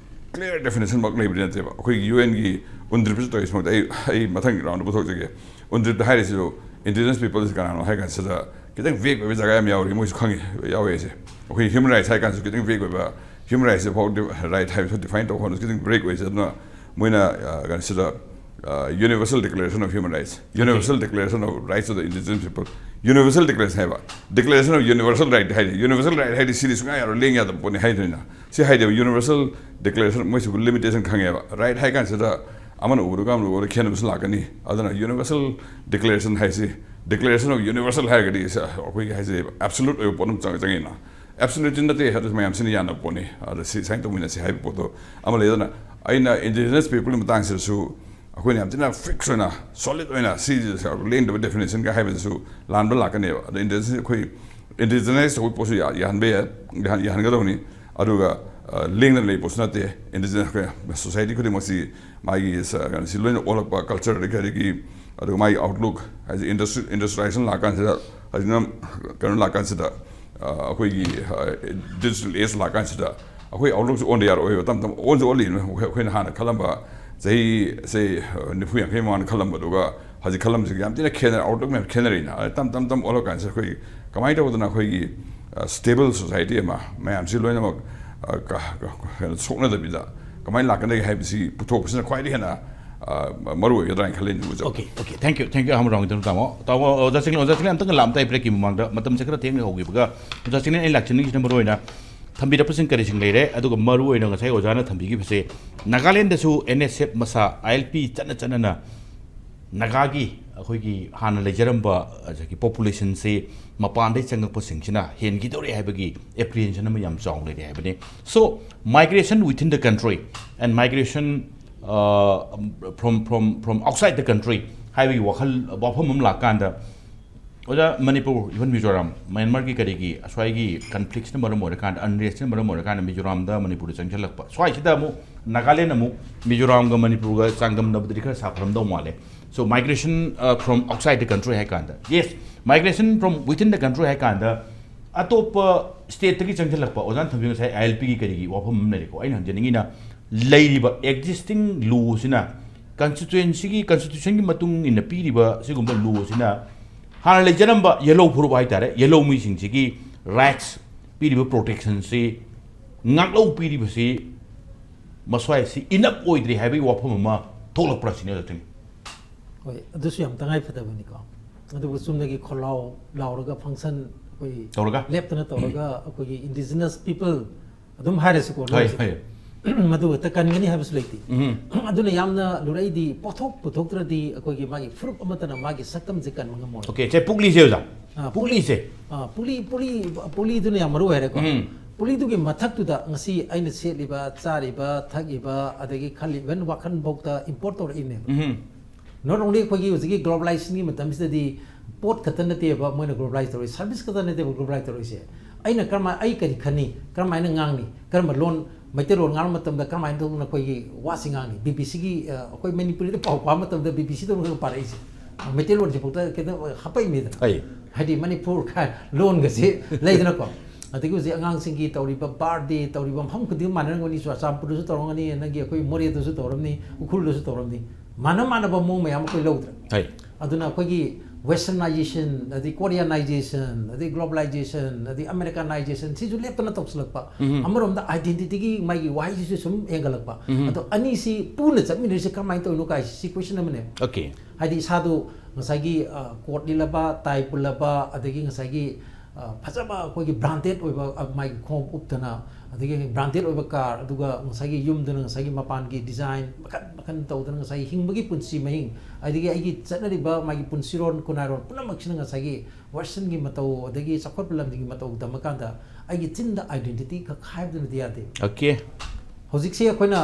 ꯀ꯭ꯂꯤꯌꯥꯔ ꯗꯦꯐꯤꯅꯦꯁꯟꯃꯛ ꯂꯩꯕꯗꯤ ꯅꯠꯇꯦꯕ꯫ ꯑꯩꯈꯣꯏꯒꯤ ꯌꯨ ꯑꯦꯟꯒꯤ ꯎꯟꯗ꯭ꯔꯤꯞꯁꯨ ꯇꯧꯔꯤꯁꯤꯃꯛꯇ ꯑꯩ, ꯑꯩ ꯃꯊꯪꯒꯤ ꯔꯥꯎꯟꯗ ꯄꯨꯊꯣꯛꯆꯒꯦ꯫ ꯎꯟꯗ꯭ꯔꯤꯞꯇ ꯍꯥꯏꯔꯤꯁꯤꯁꯨ ꯏꯟꯗꯤꯖꯤꯅꯁ ꯄꯤꯄꯜꯁꯤ ꯀꯅꯥꯅꯣ ꯍꯥꯏ ꯀꯥꯟꯁꯤꯗ ꯈꯤꯇꯪ ꯚꯦꯒ ꯑꯣꯏꯕ ꯖꯒꯥ ꯌꯥꯝ ꯌꯥꯎꯔꯤ, ꯃꯣꯏꯁꯨ ꯈꯪꯉꯤ, ꯌꯥꯎꯋꯦ ꯑꯩꯁꯦ꯫ ꯑꯩꯈꯣꯏ ꯍ꯭ꯌꯨꯃꯦꯟ ꯔꯥꯏꯠꯁ ꯍꯥꯏ ꯀꯥꯟꯁꯤꯁꯨ ꯈꯤꯇꯪ ꯚꯦꯒ ꯑꯣꯏꯕ, ꯍ꯭ꯌꯨꯃꯦꯟ ꯔꯥꯏꯠꯁꯦ ꯐꯥꯎ ꯔꯥꯏꯠ ꯍꯥꯏꯕꯁꯨ ꯗꯤꯐꯥꯏꯟ ꯇꯧꯕ ꯍꯧꯅꯁꯨ ꯈꯤꯇꯪ ꯚꯦꯒ ꯑꯣꯏꯁꯦ꯫ ꯑꯗꯨꯅ ꯃꯣꯏꯅ, ꯑ, ꯀꯩꯅꯣꯁꯤꯗ, universal declaration of human rights, universal declaration of rights of the indigenous people, universal declaration ꯍꯥꯏꯕ, ꯗꯤꯀ꯭ꯂꯦꯔꯦꯁꯟ ꯑꯣꯐ ꯌꯨꯅꯤꯚꯔꯁꯦꯜ ꯔꯥꯏꯠ ꯍꯥꯏꯗꯤ ꯌꯨꯅꯤꯚꯔꯁꯦꯜ ꯔꯥꯏꯠ ꯍꯥꯏꯗꯤ ꯁꯤꯗꯤ ꯁꯨꯡꯌꯥ ꯌꯥꯔꯣꯏ, ꯂꯦꯡ ꯌꯥꯗꯕ ꯄꯣꯠꯅꯤ ꯍꯥꯏꯗꯣꯏꯅ꯫ ꯁꯤ ꯍꯥꯏꯗꯦꯕ, ꯌꯨꯅꯤꯚꯔꯁꯦꯜ ꯗꯤꯀ꯭ꯂꯦꯔꯦꯁꯟ, ꯃꯣꯏꯁꯨ ꯂꯤꯃꯤꯇꯦꯁꯟ ꯈꯪꯉꯦꯕ꯫ ꯔꯥꯏꯠ ꯍꯥꯏ ꯀꯥꯟꯁꯤꯗ ꯑꯃꯅ ꯎꯕꯗꯨꯒ ꯑꯃꯅ ꯎꯕꯗ ꯈꯦꯠꯅꯕꯁꯨ ꯂꯥꯛꯀꯅꯤ꯫ ꯑꯗꯨꯅ ꯌꯨꯅꯤꯚꯔꯁꯦꯜ ꯗꯤꯀ꯭ꯂꯦꯔꯦꯁꯟ ꯍꯥꯏꯁꯤ, ꯗꯤꯀ꯭ꯂꯦꯔꯦꯁꯟ ꯑꯣꯐ ꯌꯨꯅꯤꯚꯔꯁꯦꯜ ꯍꯥꯏꯔꯒꯗꯤ ꯑꯩꯈꯣꯏꯒꯤ ꯍꯥꯏꯖꯩꯕ ꯑꯦꯕꯁꯣꯂꯨꯠ ꯑꯣꯏꯕ ꯄꯣꯠ ꯑꯃ ꯆꯪ-, ꯆꯪꯉꯤꯅ꯫ ꯑꯦꯕꯁꯣꯂꯨꯠꯇꯤ ꯅꯠꯇꯦ, ꯑꯗꯨꯁꯨ ꯃꯌꯥꯝꯁꯤꯅ ꯌꯥꯅꯕ ꯄꯣꯠꯅꯤ꯫ ꯑꯗ ꯁꯤ ꯁꯨꯃꯥꯏꯅ ꯇꯧꯃꯤꯟꯅꯁꯤ ꯍꯥꯏꯕ ꯄꯣꯠꯇꯣ ꯑꯃ ꯂꯩꯗꯅ꯫ ꯑꯩꯅ ꯏꯟꯗꯤꯖꯤꯅꯁ ꯄꯤꯄꯜꯒꯤ ꯃꯇꯥꯡꯁꯤꯗꯁꯨ ꯑꯩꯈꯣꯏꯅ ꯌꯥꯝ ꯊꯤꯅ ꯐꯤꯛꯁ ꯑꯣꯏꯅ, ꯁꯣꯂꯤꯗ ꯑꯣꯏꯅ ꯁꯤ ꯂꯦꯡꯗꯕ ꯗꯦꯐꯤꯅꯦꯁꯟꯒ ꯍꯥꯏꯕꯗꯁꯨ ꯂꯥꯟꯕ ꯂꯥꯛꯀꯅꯦꯕ꯫ ꯑꯗꯣ ꯏꯟꯗꯤꯖꯤꯅꯁ, ꯑꯩꯈꯣꯏ ꯏꯟꯗꯤꯖꯤꯅꯁ ꯇꯧꯕ ꯄꯣꯠꯁꯨ ꯌꯥ-, ꯌꯥꯍꯟꯕ ꯌꯥꯏ, ꯌꯥꯍꯟ-, ꯌꯥꯍꯟꯒꯗꯕꯅꯤ꯫ ꯑꯗꯨꯒ, ꯑ, ꯂꯦꯡꯗꯅ ꯂꯩꯕ ꯄꯣꯠꯁꯨ ꯅꯠꯇꯦ꯫ ꯏꯟꯗꯤꯖꯤꯅꯁ ꯑꯩꯈꯣꯏ ꯁꯣꯁꯥꯏꯇꯤ ꯈꯨꯗꯤꯡꯃꯛꯁꯤ ꯃꯥꯒꯤ ꯁ-, ꯀꯩꯅꯣꯁꯤ ꯂꯣꯏꯅ ꯑꯣꯜꯂꯛꯄ, ꯀꯜꯆꯔꯗꯒꯤ ꯑꯗꯒꯤ, ꯑꯗꯨꯒ ꯃꯥꯒꯤ ꯑꯥꯎꯠꯂꯨꯛ ꯍꯥꯏꯗꯤ ꯏꯟꯗꯁꯇ꯭ꯔꯤ-, ꯏꯟꯗꯁꯇ꯭ꯔꯤꯌꯦꯂꯥꯏꯖꯦꯁꯟ ꯂꯥꯛꯀꯥꯟꯁꯤꯗ, ꯍꯧꯖꯤꯛꯅ ꯀꯩꯅꯣ ꯂꯥꯛꯀꯥꯟꯁꯤꯗ, ꯑ, ꯑꯩꯈꯣꯏꯒꯤ, ꯑ, ꯗꯤꯖꯤꯇꯦꯜ ꯑꯦꯖ ꯂꯥꯛꯀꯥꯟꯁꯤꯗ ꯑꯩꯈꯣꯏ ꯑꯥꯎꯠꯂꯨꯛꯁꯦ ꯑꯣꯟꯗ ꯌꯥꯔꯛꯑꯣꯏꯕ꯫ ꯇꯞ ꯇꯞꯅ ꯑꯣꯟꯁꯨ ꯑꯣꯜꯂꯤꯅ꯫ ꯑꯩꯈꯣꯏ-, ꯑꯩꯈꯣꯏꯅ ꯍꯥꯟꯅ ꯈꯜꯂꯝꯕ ꯆꯍꯤ, ꯁꯦ, ꯑ, ꯅꯤꯐꯨ ꯌꯥꯡꯈꯩ ꯃꯃꯥꯡꯗ ꯈꯜꯂꯝꯕꯗꯨꯒ ꯍꯧꯖꯤꯛ ꯈꯜꯂꯝꯕꯁꯤꯒ ꯌꯥꯝ ꯊꯤꯅ ꯈꯦꯠꯅꯔꯦ, ꯑꯥꯎꯠꯂꯨꯛ ꯃꯌꯥꯝ ꯈꯦꯠꯅꯔꯛꯏꯅ꯫ ꯑꯗ ꯇꯞ ꯇꯞ ꯇꯞ ꯑꯣꯜꯂꯛꯀꯥꯟꯁꯤꯗ ꯑꯩꯈꯣꯏ ꯀꯃꯥꯏꯅ ꯇꯧꯗꯅ ꯑꯩꯈꯣꯏꯒꯤ, ꯑ, ꯁ꯭ꯇꯦꯕꯜ ꯁꯣꯁꯥꯏꯇꯤ ꯑꯃ, ꯃꯌꯥꯝꯁꯤ ꯂꯣꯏꯅꯃꯛ, ꯑ, ꯀ-, ꯀ-, ꯀꯩꯅꯣ, ꯁꯣꯛꯅꯗꯕꯤꯗ ꯀꯃꯥꯏꯅ ꯂꯥꯛꯀꯗꯒꯦ ꯍꯥꯏꯕꯁꯤ ꯄꯨꯊꯣꯛꯄꯁꯤꯅ ꯈ꯭ꯋꯥꯏꯗꯒꯤ ꯍꯦꯟꯅ ꯑ, ꯃꯔꯨ ꯑꯣꯏꯒꯗ꯭ꯔꯥ ꯍꯥꯏꯅ ꯈꯜꯂꯤ, ꯅꯤꯡꯊꯧꯖꯝ꯫ Okay, okay, thank you, thank you, ꯑꯍꯥꯟꯕ round ꯇꯧꯔꯝꯃꯣ꯫ ꯇꯥꯃꯣ, ꯑꯣꯖꯥ ꯆꯤꯡꯂꯦꯟ, ꯑꯣꯖꯥ ꯆꯤꯡꯂꯦꯟ ꯑꯝꯇꯪ ꯂꯥꯛꯑꯝꯇ break ꯀꯤ ꯃꯃꯥꯡꯗ꯫ ꯃꯇꯝꯁꯦ ꯈꯔ ꯊꯦꯡꯅ ꯍꯧꯈꯤꯕꯒ, ꯑꯣꯖꯥ ꯆꯤꯡꯂꯦꯟ, ꯑꯩ ꯂꯥꯛꯆꯅꯤꯡꯉꯤꯁꯤꯅ ꯃꯔꯨ ꯑꯣꯏꯅ ꯊꯝꯕꯤꯔꯛꯄꯁꯤꯡ ꯀꯔꯤꯁꯤꯡ ꯂꯩꯔꯦ, ꯑꯗꯨꯒ ꯃꯔꯨ ꯑꯣꯏꯅ ꯉꯁꯥꯏ ꯑꯣꯖꯥꯅ ꯊꯝꯕꯤꯈꯤꯕꯁꯦ, ꯅꯥꯒꯥꯂꯦꯟꯗꯁꯨ NSF ꯃꯁꯥ, ILP ꯆꯠꯅ ꯆꯠꯅꯅ ꯅꯥꯒꯥꯒꯤ ꯑꯩꯈꯣꯏꯒꯤ ꯍꯥꯟꯅ ꯂꯩꯖꯔꯝꯕ ꯑꯗꯒꯤ population ꯁꯤ ꯃꯄꯥꯟꯗꯩ ꯆꯪꯉꯛꯄꯁꯤꯡꯁꯤꯅ ꯍꯦꯟꯈꯤꯗꯧꯔꯦ ꯍꯥꯏꯕꯒꯤ apprehension ꯑꯃ ꯌꯥꯝ ꯆꯥꯎꯅ ꯂꯩꯔꯦ ꯍꯥꯏꯕꯅꯤ꯫ So, migration within the country and migration, uh, from, from, from outside the country ꯍꯥꯏꯕꯒꯤ ꯋꯥꯈꯜ, ꯋꯥꯐꯝ ꯑꯃ ꯂꯥꯛꯀꯥꯟꯗ, ꯑꯣꯖꯥ, ꯃꯅꯤꯄꯨꯔ, even ꯃꯤꯖꯣꯔꯥꯝ, ꯃ꯭ꯌꯥꯟꯃꯥꯔꯒꯤ ꯀꯔꯤꯒꯤ ꯑꯁ꯭ꯋꯥꯏꯒꯤ conflicts ꯅ ꯃꯔꯝ ꯑꯣꯏꯔꯀꯥꯟꯗ, unrest ꯅ ꯃꯔꯝ ꯑꯣꯏꯔꯀꯥꯟꯗ ꯃꯤꯖꯣꯔꯥꯝꯗ ꯃꯅꯤꯄꯨꯔꯗ ꯆꯪꯁꯤꯜꯂꯛꯄ, ꯁ꯭ꯋꯥꯏꯁꯤꯗ ꯑꯃꯨꯛ ꯅꯥꯒꯥꯂꯦꯟ ꯑꯃꯨꯛ ꯃꯤꯖꯣꯔꯥꯝꯒ ꯃꯅꯤꯄꯨꯔꯒ ꯆꯥꯡꯗꯝꯅꯕꯗꯗꯤ ꯈꯔ ꯁꯥꯐꯔꯝꯗꯧ ꯃꯥꯜꯂꯦ꯫ So, migration, uh, from outside the country ꯍꯥꯏ ꯀꯥꯟꯗ, yes, migration from within the country ꯍꯥꯏ ꯀꯥꯟꯗ ꯑꯇꯣꯞꯄ state ꯇꯒꯤ ꯆꯪꯁꯤꯜꯂꯛꯄ, ꯑꯣꯖꯥꯅ ꯊꯝꯕꯤꯕ ꯉꯁꯥꯏ ILP ꯒꯤ ꯀꯔꯤꯒꯤ ꯋꯥꯐꯝ ꯑꯃ ꯂꯩꯔꯦꯀꯣ꯫ ꯑꯩꯅ ꯍꯪꯖꯅꯤꯡꯉꯤꯅ, ꯂꯩꯔꯤꯕ existing law ꯁꯤꯅ, constituency ꯒꯤ, constitution ꯒꯤ ꯃꯇꯨꯡ ꯏꯟꯅ ꯄꯤꯔꯤꯕ ꯁꯤꯒꯨꯝꯕ law ꯁꯤꯅ ꯍꯥꯟꯅ ꯂꯩꯖꯔꯝꯕ ꯌꯦꯜꯍꯧ ꯐꯨꯔꯨꯞ ꯍꯥꯏꯇꯥꯔꯦ, ꯌꯦꯜꯍꯧ ꯃꯤꯁꯤꯡꯁꯤꯒꯤ rights, ꯄꯤꯔꯤꯕ protection ꯁꯤ ꯉꯥꯛꯂꯧ ꯄꯤꯔꯤꯕꯁꯤ ꯃꯁ꯭ꯋꯥꯏꯁꯤ enough ꯑꯣꯏꯗ꯭ꯔꯤ ꯍꯥꯏꯕꯒꯤ ꯋꯥꯐꯝ ꯑꯃ ꯊꯣꯛꯂꯛꯄ꯭ꯔꯥ ꯁꯤꯅꯤ, ꯑꯣꯖꯥ ꯆꯤꯡꯂꯦꯟ꯫ ꯍꯣꯏ, ꯑꯗꯨꯁꯨ ꯌꯥꯝ ꯇꯉꯥꯏ ꯐꯗꯕꯅꯤꯀꯣ꯫ ꯑꯗꯨꯕꯨ ꯆꯨꯝꯅꯒꯤ ꯈꯣꯜꯂꯥꯎ ꯂꯥꯎꯔꯒ function ꯑꯩꯈꯣꯏ ꯇꯧꯔꯒ? ꯂꯦꯞꯇꯅ ꯇꯧꯔꯒ ꯑꯩꯈꯣꯏꯒꯤ indigenous people ꯑꯗꯨꯝ ꯍꯥꯏꯔꯁꯤꯀꯣ, ꯍꯣꯏ, ꯂꯣꯟꯁꯦ ꯍꯣꯏ꯫ ꯃꯗꯨ ꯈꯛꯇ ꯀꯟꯒꯅꯤ ꯍꯥꯏꯕꯁꯨ ꯂꯩꯇꯦ꯫ ꯎꯝ꯫ ꯑꯗꯨꯅ ꯌꯥꯝꯅ ꯂꯨꯔꯛꯏꯗꯤ, ꯄꯣꯠꯊꯣꯛ ꯄꯨꯊꯣꯛꯇ꯭ꯔꯗꯤ ꯑꯩꯈꯣꯏꯒꯤ ꯃꯥꯒꯤ ꯐꯨꯔꯨꯞ ꯑꯃꯠꯇꯅ ꯃꯥꯒꯤ ꯁꯛꯇꯝꯁꯦ ꯀꯟꯕ ꯉꯝꯃꯣꯏ꯫ Okay, ꯁꯦ, ꯄꯨꯛꯂꯤꯁꯦ ꯑꯣꯖꯥ꯫ ꯑꯥ, ꯄꯨꯛꯂꯤꯁꯦ꯫ ꯑꯥ, ꯄꯨꯂꯤ, ꯄꯨꯂꯤ, ꯄꯨꯂꯤꯗꯨꯅ ꯌꯥꯝ ꯃꯔꯨ ꯑꯣꯏꯔꯦꯀꯣ꯫ ꯎꯝ꯫ ꯄꯨꯂꯤꯗꯨꯒꯤ ꯃꯊꯛꯇꯨꯗ ꯉꯁꯤ ꯑꯩꯅ ꯁꯦꯠꯂꯤꯕ, ꯆꯥꯔꯤꯕ, ꯊꯛꯏꯕ, ꯑꯗꯒꯤ ꯈꯜꯂꯤ, even ꯋꯥꯈꯜꯐꯥꯎꯗ import ꯇꯧꯔꯛꯏꯅꯦꯕ꯫ Um. Not only ꯑꯩꯈꯣꯏꯒꯤ ꯍꯧꯖꯤꯛꯀꯤ globalization ꯒꯤ ꯃꯇꯝꯁꯤꯗꯗꯤ ꯄꯣꯠ ꯈꯛꯇ ꯅꯠꯇꯦꯕ ꯃꯣꯏꯅ globalize ꯇꯧꯔꯤꯁꯦ, service ꯈꯛꯇ ꯅꯠꯇꯦꯕ globalize ꯇꯧꯔꯤꯁꯦ꯫ ꯑꯩꯅ ꯀꯔꯝꯍꯥꯏꯅ, ꯑꯩ ꯀꯔꯤ ꯈꯟꯅꯤ, ꯀꯔꯝꯍꯥꯏꯅ ꯉꯥꯡꯅꯤ, ꯀꯔꯝꯕ ꯂꯣꯟ, ꯃꯩꯇꯩꯂꯣꯟ ꯉꯥꯡꯕ ꯃꯇꯝꯗ ꯀꯔꯝꯍꯥꯏꯅ ꯇꯧꯗꯅ ꯑꯩꯈꯣꯏꯒꯤ ꯋꯥꯁꯤ ꯉꯥꯡꯅꯤ, BBC ꯒꯤ, ꯑ, ꯑꯩꯈꯣꯏ ꯃꯅꯤꯄꯨꯔꯤꯗ ꯄꯥꯎ ꯄꯥꯕ ꯃꯇꯝꯗ BBC ꯗꯧꯅ ꯄꯥꯔꯛꯏꯁꯦ꯫ ꯃꯩꯇꯩꯂꯣꯟꯁꯤꯐꯥꯎꯗ ꯀꯩꯅꯣ ꯍꯥꯄꯛꯏꯅꯤꯗꯅ꯫ ꯑꯩ꯫ ꯍꯥꯏꯗꯤ ꯃꯅꯤꯄꯨꯔ ꯈ-, ꯂꯣꯟꯒꯁꯤ ꯂꯩꯗꯅꯀꯣ꯫ ꯑꯗꯒꯤ ꯍꯧꯖꯤꯛ ꯑꯉꯥꯡꯁꯤꯡꯒꯤ ꯇꯧꯔꯤꯕ birthday, ꯇꯧꯔꯤꯕ ꯃꯐꯝ ꯈꯨꯗꯤꯡ ꯃꯥꯟꯅꯔꯝꯒꯅꯤ, ꯆꯨꯔꯆꯥꯟꯄꯨꯔꯗꯁꯨ ꯇꯧꯔꯝꯒꯅꯤ, ꯅꯪꯒꯤ ꯑꯩꯈꯣꯏ ꯃꯣꯔꯦꯗꯁꯨ ꯇꯧꯔꯝꯅꯤ, ꯎꯈ꯭ꯔꯨꯜꯗꯁꯨ ꯇꯧꯔꯝꯅꯤ, ꯃꯥꯟꯅ ꯃꯥꯟꯅꯕ ꯃꯑꯣꯡ ꯃꯌꯥꯝ ꯑꯩꯈꯣꯏ ꯂꯧꯗ꯭ꯔꯦ꯫ ꯍꯣꯏ꯫ ꯑꯗꯨꯅ ꯑꯩꯈꯣꯏꯒꯤ Westernization, ꯑꯗꯩ Koreanization, ꯑꯗꯩ globalization, ꯑꯗꯩ Americanization, ꯁꯤꯁꯨ ꯂꯦꯞꯇꯅ ꯇꯧꯁꯤꯜꯂꯛꯄ꯫ ꯑꯃꯔꯣꯝꯗ identityꯒꯤ ꯃꯥꯒꯤ ꯋꯥꯍꯩꯁꯤꯁꯨ ꯁꯨꯝ ꯍꯦꯟꯒꯠꯂꯛꯄ꯫ ꯑꯗꯣ ꯑꯅꯤꯁꯤ ꯄꯨꯟꯅ ꯆꯠꯃꯤꯟꯅꯔꯤꯁꯦ ꯀꯃꯥꯏꯅ ꯇꯧꯔꯤꯅꯣ ꯀꯥꯏꯁꯤ, ꯁꯤ question ꯑꯃꯅꯦ꯫ Okay. ꯍꯥꯏꯗꯤ ꯏꯁꯥꯗꯣ ꯉꯁꯥꯏꯒꯤ, ꯑ, coat ꯂꯤꯠꯂꯕ, tie ꯄꯨꯜꯂꯕ, ꯑꯗꯒꯤ ꯉꯁꯥꯏꯒꯤ, ꯑ, ꯐꯖꯕ ꯑꯩꯈꯣꯏꯒꯤ branded ꯑꯣꯏꯕ, ꯑ, ꯃꯥꯒꯤ ꯈꯣꯡꯎꯞ ꯎꯞꯇꯅ, ꯑꯗꯒꯤ branded ꯑꯣꯏꯕ car, ꯑꯗꯨꯒ ꯉꯁꯥꯏꯒꯤ ꯌꯨꯝꯗꯨꯅ ꯉꯁꯥꯏꯒꯤ ꯃꯄꯥꯟꯒꯤ design ꯃꯈꯟ ꯃꯈꯟ ꯇꯧꯗꯅ ꯉꯁꯥꯏꯒꯤ ꯍꯤꯡꯕꯒꯤ ꯄꯨꯟꯁꯤ ꯃꯍꯤꯡ, ꯑꯗꯒꯤ ꯑꯩꯒꯤ ꯆꯠꯅꯔꯤꯕ ꯃꯥꯒꯤ ꯄꯨꯟꯁꯤꯔꯣꯟ ꯈꯨꯅꯥꯏꯔꯣꯟ ꯄꯨꯝꯅꯃꯛꯁꯤꯅ ꯉꯁꯥꯏꯒꯤ westernꯒꯤ ꯃꯇꯧ ꯑꯗꯒꯤ ꯆꯥꯎꯈꯠꯄ ꯂꯝꯁꯤꯡꯒꯤ ꯃꯇꯧ ꯇꯝꯃꯀꯥꯟꯗ ꯑꯩꯒꯤ ꯆꯤꯟꯗ identity ꯈꯛ ꯍꯥꯏꯕꯗꯨꯅꯗꯤ ꯌꯥꯗꯦ꯫ Okay. ꯍꯧꯖꯤꯛꯁꯤ ꯑꯩꯈꯣꯏꯅ,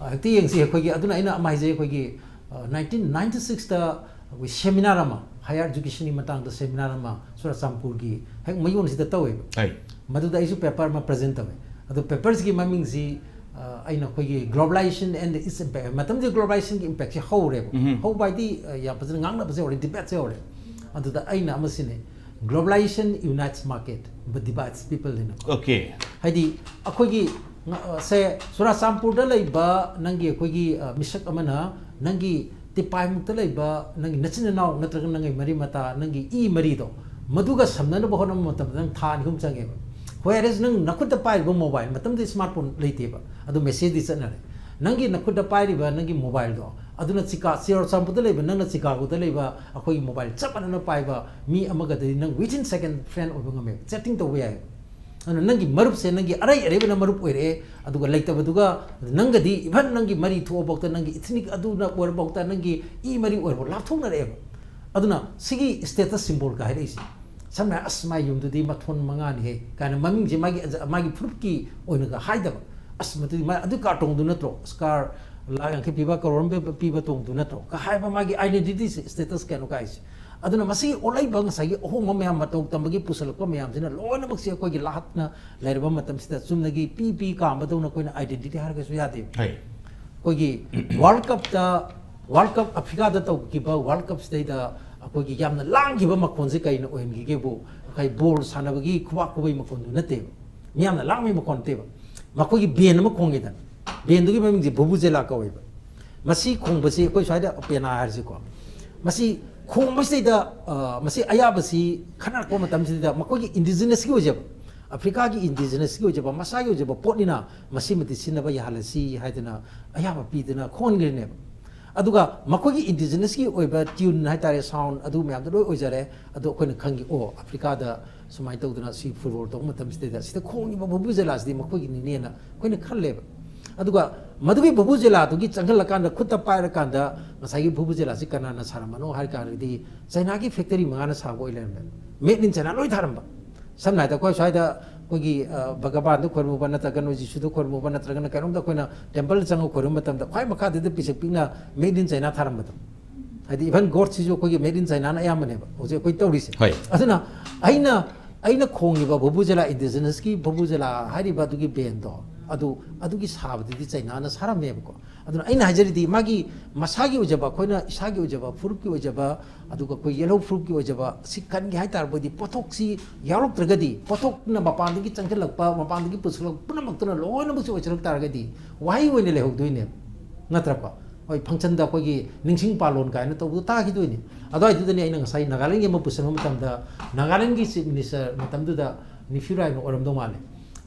ꯑ, ꯍꯦꯛꯇ ꯌꯦꯡꯁꯤ ꯑꯩꯈꯣꯏꯒꯤ, ꯑꯗꯨꯅ ꯑꯩꯅ ꯑꯃ ꯍꯥꯏꯖꯩ, ꯑꯩꯈꯣꯏꯒꯤ, ꯑ, nineteen ninety sixꯇ ꯑꯩꯈꯣꯏ seminar ꯑꯃ, higher educationꯒꯤ ꯃꯇꯥꯡꯗ seminar ꯑꯃ ꯆꯨꯔꯆꯥꯟꯄꯨꯔꯒꯤ ꯍꯦꯛ ꯃꯌꯣꯟꯁꯤꯗ ꯇꯧꯋꯦꯕ꯫ Hey. ꯃꯗꯨꯗ ꯑꯩꯁꯨ paper ꯑꯃ present ꯇꯧꯋꯦ꯫ ꯑꯗꯣ paperꯁꯤꯒꯤ ꯃꯃꯤꯡꯁꯤ, ꯑ, ꯑꯩꯅ ꯑꯩꯈꯣꯏꯒꯤ Globalization and its Impact, ꯃꯇꯝꯗꯨꯗ globalizationꯒꯤ impactꯁꯦ ꯍꯧꯔꯦꯕ꯫ ꯍꯧꯕ ꯍꯥꯏꯗꯤ, ꯑ, ꯌꯥꯝ ꯐꯖꯅ ꯉꯥꯡꯅꯕꯁꯦ ꯍꯧꯔꯦ, debateꯁꯦ ꯍꯧꯔꯦ꯫ ꯑꯗꯨꯗ ꯑꯩꯅ ꯑꯃ ꯁꯤꯟꯅꯩ, "Globalization unites market but divides people" ꯍꯥꯏꯅ꯫ Okay. ꯍꯥꯏꯗꯤ ꯑꯩꯈꯣꯏꯒꯤ ꯉ-, ꯁꯦ ꯆꯨꯔꯆꯥꯟꯄꯨꯔꯗ ꯂꯩꯕ ꯅꯪꯒꯤ ꯑꯩꯈꯣꯏꯒꯤ, ꯑ, ꯃꯤꯁꯛ ꯑꯃꯅ ꯅꯪꯒꯤ ꯇꯤꯄꯥꯏꯃꯨꯛꯇ ꯂꯩꯕ ꯅꯪꯒꯤ ꯅꯆꯤꯟ ꯅꯅꯥꯎ ꯅꯠꯇ꯭ꯔꯒ ꯅꯪꯒꯤ ꯃꯔꯤ ꯃꯇꯥ, ꯅꯪꯒꯤ ꯏ ꯃꯔꯤꯗꯣ, ꯃꯗꯨꯒ ꯁꯝꯅꯅꯕ ꯍꯣꯠꯅꯕ ꯃꯇꯝꯗ ꯅꯪ ꯊꯥ ꯑꯅꯤ ꯑꯍꯨꯝ ꯆꯪꯉꯦꯕ꯫ Whereas ꯅꯪ ꯅꯈꯨꯠꯇ ꯄꯥꯏꯔꯤꯕ mobile, ꯃꯇꯝꯗꯨꯗ smartphone ꯂꯩꯇꯦꯕ, ꯑꯗꯨ messageꯗꯤ ꯆꯠꯅꯔꯦ꯫ ꯅꯪꯒꯤ ꯅꯈꯨꯠꯇ ꯄꯥꯏꯔꯤꯕ ꯅꯪꯒꯤ mobileꯗꯣ, ꯑꯗꯨꯅ ꯆꯤꯀꯥ-, ꯆꯨꯔꯆꯥꯟꯄꯨꯔꯗ ꯂꯩꯕ ꯅꯪꯅ ꯆꯤꯀꯥꯒꯣꯗ ꯂꯩꯕ ꯑꯩꯈꯣꯏꯒꯤ mobile ꯆꯞ ꯃꯥꯟꯅꯅ ꯄꯥꯏꯕ ꯃꯤ ꯑꯃꯒꯗꯤ ꯅꯪ within second friend ꯑꯣꯏꯕ ꯉꯝꯃꯦꯕ, chatting ꯇꯧꯕ ꯌꯥꯏꯕ꯫ ꯑꯗꯨꯅ ꯅꯪꯒꯤ ꯃꯔꯨꯞꯁꯦ ꯅꯪꯒꯤ ꯑꯔꯩ ꯑꯔꯩꯕꯅ ꯃꯔꯨꯞ ꯑꯣꯏꯔꯛꯑꯦ, ꯑꯗꯨꯒ ꯂꯩꯇꯕꯗꯨꯒ ꯅꯪꯒꯗꯤ even ꯅꯪꯒꯤ ꯃꯔꯤ ꯊꯣꯛꯑꯐꯥꯎꯗ, ꯅꯪꯒꯤ ethnic ꯑꯗꯨꯅ ꯑꯣꯏꯔꯐꯥꯎꯗ, ꯅꯪꯒꯤ ꯏ ꯃꯔꯤ ꯑꯣꯏꯔꯐꯥꯎ ꯂꯥꯞꯊꯣꯛꯅꯔꯛꯑꯦꯕ꯫ ꯑꯗꯨꯅ ꯁꯤꯒꯤ status symbolꯒ ꯍꯥꯏꯔꯛꯏꯁꯦ, ꯁꯝꯅ ꯍꯥꯏꯔꯕꯗ, "ꯑꯁ, ꯃꯥꯏ ꯌꯨꯝꯗꯨꯗꯤ ꯃꯊꯣꯟ ꯃꯉꯥꯅꯤꯍꯦ" ꯀꯥꯏꯅ ꯃꯃꯤꯡꯁꯦ ꯃꯥꯒꯤ, ꯃꯥꯒꯤ ꯐꯨꯔꯨꯞꯀꯤ ꯑꯣꯏꯅꯒ ꯍꯥꯏꯗꯕ, "ꯑꯁ, ꯃꯗꯨꯗꯤ ꯃꯥ ꯑꯗꯨ car ꯇꯣꯡꯗꯨ ꯅꯠꯇ꯭ꯔꯣ? ꯑꯁ, car ꯂꯥꯈ ꯌꯥꯡꯈꯩ ꯄꯤꯕ, ꯀꯔꯣꯔ ꯑꯃ ꯄꯤꯕ ꯇꯣꯡꯗꯨ ꯅꯠꯇ꯭ꯔꯣ?" ꯀ ꯍꯥꯏꯕ ꯃꯥꯒꯤ identity status ꯀꯩꯅꯣ ꯀꯥꯏꯁꯦ꯫ ꯑꯗꯨꯅ ꯃꯁꯤꯒꯤ ꯑꯣꯜꯂꯛꯏꯕ ꯉꯁꯥꯏꯒꯤ ꯑꯍꯣꯡꯕ ꯃꯌꯥꯝ, ꯃꯇꯧ ꯇꯝꯕꯒꯤ ꯄꯨꯁꯜꯂꯛꯄ ꯃꯌꯥꯝꯁꯤꯅ ꯂꯣꯏꯅꯃꯛꯁꯦ ꯑꯩꯈꯣꯏꯒꯤ ꯂꯥꯍꯠꯅ ꯂꯩꯔꯕ ꯃꯇꯝꯁꯤꯗ ꯆꯨꯝꯅꯒꯤ ꯄꯤ ꯄꯤ ꯀꯥꯝꯕꯗꯧꯅ ꯑꯩꯈꯣꯏꯅ identity ꯍꯥꯏꯔꯒꯁꯨ ꯌꯥꯗꯦ꯫ Hey. ꯑꯩꯈꯣꯏꯒꯤ World Cupꯇ, World Cup Africaꯗ ꯇꯧꯈꯤꯕ World Cupꯁꯤꯗꯩꯗ ꯑꯩꯈꯣꯏꯒꯤ ꯌꯥꯝꯅ ꯂꯥꯡꯈꯤꯕ ꯃꯈꯣꯟꯁꯦ ꯀꯩꯅ ꯑꯣꯏꯍꯟꯈꯤꯒꯦꯕꯨ, ꯑꯩꯈꯣꯏ ball ꯁꯥꯟꯅꯕꯒꯤ ꯈꯨꯕꯥꯛ ꯈꯨꯕꯩ ꯃꯈꯣꯟꯗꯨ ꯅꯠꯇꯦꯕ, ꯃꯤꯌꯥꯝꯅ ꯂꯥꯡꯕꯒꯤ ꯃꯈꯣꯟ ꯅꯠꯇꯦꯕ꯫ ꯃꯈꯣꯏꯒꯤ band ꯑꯃ ꯈꯣꯡꯉꯤꯗꯅ, bandꯗꯨꯒꯤ ꯃꯃꯤꯡꯁꯦ ꯚꯨꯚꯨꯖꯦꯂꯥ ꯀꯧꯋꯦꯕ꯫ ꯃꯁꯤ ꯈꯣꯡꯕꯁꯤ ꯑꯩꯈꯣꯏ ꯁ꯭ꯋꯥꯏꯗ ꯄꯦꯅꯥ ꯍꯥꯏꯔꯁꯤꯀꯣ, ꯃꯁꯤ ꯈꯣꯡꯕꯁꯤꯗꯩꯗ, ꯑ, ꯃꯁꯤ ꯑꯌꯥꯕꯁꯤ ꯈꯟꯅꯔꯛꯄ ꯃꯇꯝꯁꯤꯗ ꯃꯈꯣꯏꯒꯤ ꯏꯟꯗꯤꯖꯤꯅꯁꯀꯤ ꯑꯣꯏꯖꯕ, ꯑꯐ꯭ꯔꯤꯀꯥꯒꯤ ꯏꯟꯗꯤꯖꯤꯅꯁꯀꯤ ꯑꯣꯏꯖꯕ ꯃꯁꯥꯒꯤ ꯑꯣꯏꯖꯕ ꯄꯣꯠꯅꯤꯅ ꯃꯁꯤꯃꯗꯤ ꯁꯤꯖꯤꯟꯅꯕ ꯌꯥꯍꯜꯂꯁꯤ ꯍꯥꯏꯗꯅ ꯑꯌꯥꯕ ꯄꯤꯗꯅ ꯈꯣꯡꯍꯟꯈ꯭ꯔꯤꯅꯦꯕ꯫ ꯑꯗꯨꯒ ꯃꯈꯣꯏꯒꯤ ꯏꯟꯗꯤꯖꯤꯅꯁꯀꯤ ꯑꯣꯏꯕ ꯇ꯭ꯌꯨꯟ ꯍꯥꯏꯇꯥꯔꯦ, ꯁꯥꯎꯟ ꯑꯗꯨ ꯃꯌꯥꯝꯗꯣ ꯂꯣꯏ ꯑꯣꯏꯖꯔꯦ꯫ ꯑꯗꯣ ꯑꯩꯈꯣꯏꯅ ꯈꯪꯈꯤ, ꯑꯣ, ꯑꯐ꯭ꯔꯤꯀꯥꯗ ꯁꯨꯃꯥꯏꯅ ꯇꯧꯗꯅ ꯁꯤ ꯐꯨꯠꯕꯣꯜ ꯇꯧꯕ ꯃꯇꯝꯁꯤꯗꯩꯗ ꯁꯤꯗ ꯈꯣꯡꯉꯤꯕ ꯚꯨꯚꯨꯖꯦꯂꯥꯁꯤꯗꯤ ꯃꯈꯣꯏꯒꯤꯅꯤꯅꯦꯅ ꯑꯩꯈꯣꯏꯅ ꯈꯜꯂꯦꯕ꯫ ꯑꯗꯨꯒ ꯃꯗꯨꯒꯤ ꯚꯨꯚꯨꯖꯦꯂꯥꯗꯨꯒꯤ ꯆꯪꯍꯜꯂꯀꯥꯟꯗ, ꯈꯨꯠꯇ ꯄꯥꯏꯔꯀꯥꯟꯗ ꯉꯁꯥꯏꯒꯤ ꯚꯨꯚꯨꯖꯦꯂꯥꯁꯤ ꯀꯅꯥꯅ ꯁꯥꯔꯝꯕꯅꯣ ꯍꯥꯏꯔ ꯀꯥꯟꯗꯗꯤ ꯆꯩꯅꯥꯒꯤ ꯐꯦꯛꯇꯔꯤ ꯃꯉꯥꯅ ꯁꯥꯕ ꯑꯣꯏ ꯂꯩꯔꯝꯃꯦ꯫ Made in China ꯂꯣꯏ ꯊꯥꯔꯝꯕ꯫ ꯁꯝꯅ ꯍꯥꯏꯔꯕꯗ ꯑꯩꯈꯣꯏ ꯁ꯭ꯋꯥꯏꯗ ꯑꯩꯈꯣꯏꯒꯤ, ꯑ, ꯚꯒꯕꯥꯟꯗ ꯈꯣꯏꯔꯝꯃꯨꯕ ꯅꯠꯇ꯭ꯔꯒꯅ ꯖꯤꯁꯨꯗ ꯈꯣꯏꯔꯝꯃꯨꯕ ꯅꯠꯇ꯭ꯔꯒꯅ ꯀꯩꯅꯣꯝꯗ ꯑꯩꯈꯣꯏꯅ ꯇꯦꯝꯄꯜꯗ ꯆꯪꯉꯒ ꯈꯣꯏꯔꯝꯕ ꯃꯇꯝꯗ ꯈ꯭ꯋꯥꯏ ꯃꯈꯥꯗꯨꯗ ꯄꯤꯁꯛ ꯄꯤꯛꯅ Made in China ꯊꯥꯔꯝꯕꯗꯣ꯫ ꯍꯥꯏꯗꯤ even ꯒꯣꯠꯁꯤꯁꯨ ꯑꯩꯈꯣꯏꯒꯤ Made in Chinaꯅ ꯑꯌꯥꯝꯕꯅꯦꯕ ꯍꯧꯖꯤꯛ ꯑꯩꯈꯣꯏ ꯇꯧꯔꯤꯁꯦ꯫ ꯍꯣꯏ꯫ ꯑꯗꯨꯅ ꯑꯩꯅ, ꯑꯩꯅ ꯈꯣꯡꯉꯤꯕ ꯚꯨꯚꯨꯖꯦꯂꯥ, ꯏꯟꯗꯤꯖꯤꯅꯁꯀꯤ ꯚꯨꯚꯨꯖꯦꯂꯥ ꯍꯥꯏꯔꯤꯕ ꯑꯗꯨꯒꯤ ꯕꯦꯟꯗꯣ, ꯑꯗꯨ, ꯑꯗꯨꯒꯤ ꯁꯥꯕꯗꯨꯗꯤ ꯆꯩꯅꯥꯅ ꯁꯥꯔꯝꯃꯦꯕꯀꯣ꯫ ꯑꯗꯨꯅ ꯑꯩꯅ ꯍꯥꯏꯖꯔꯤꯗꯤ ꯃꯥꯒꯤ ꯃꯁꯥꯒꯤ ꯑꯣꯏꯖꯕ, ꯑꯩꯈꯣꯏꯅ ꯏꯁꯥꯒꯤ ꯑꯣꯏꯖꯕ, ꯐꯨꯔꯨꯞꯀꯤ ꯑꯣꯏꯖꯕ, ꯑꯗꯨꯒ ꯑꯩꯈꯣꯏ ꯌꯦꯜꯍꯧ ꯐꯨꯔꯨꯞꯀꯤ ꯑꯣꯏꯖꯕ ꯁꯤ ꯀꯟꯒꯦ ꯍꯥꯏ ꯇꯥꯔꯕꯗꯤ ꯄꯣꯠꯊꯣꯛꯁꯤ ꯌꯥꯎꯔꯛꯇ꯭ꯔꯒꯗꯤ, ꯄꯣꯠꯊꯣꯛꯅ ꯃꯄꯥꯟꯗꯒꯤ ꯆꯪꯁꯤꯜꯂꯛꯄ, ꯃꯄꯥꯟꯗꯒꯤ ꯄꯨꯁꯤꯜꯂꯛꯄ ꯄꯨꯝꯅꯃꯛꯇꯨꯅ ꯂꯣꯏꯅꯃꯛꯁꯤ ꯑꯣꯏꯁꯤꯜꯂꯛ ꯇꯥꯔꯒꯗꯤ ꯋꯥꯍꯩ ꯑꯣꯏꯅ ꯂꯩꯍꯧꯗꯣꯏꯅꯦꯕ, ꯅꯠꯇ꯭ꯔꯀꯣ? ꯍꯣꯏ, ꯐꯪꯁꯟꯗ ꯑꯩꯈꯣꯏꯒꯤ ꯅꯤꯡꯁꯤꯡ ꯄꯥꯂꯣꯟ ꯀꯥꯏꯅ ꯇꯧꯕꯗꯣ ꯇꯥꯈꯤꯗꯣꯏꯅꯤ꯫ ꯑꯗꯨꯋꯥꯏꯗꯨꯗꯅꯦ ꯑꯩꯅ ꯉꯁꯥꯏ ꯅꯥꯒꯥꯂꯦꯟꯒꯤ ꯑꯃ ꯄꯨꯁꯤꯟꯕ ꯃꯇꯝꯗ, ꯅꯥꯒꯥꯂꯦꯟꯒꯤ ꯆꯤꯐ ꯃꯤꯅꯤꯁꯇꯔ ꯃꯇꯝꯗꯨꯗ ꯅꯤꯐꯤꯌꯨ ꯔꯥꯏꯅ ꯑꯣꯏꯔꯝꯗꯧ ꯃꯥꯜꯂꯦ꯫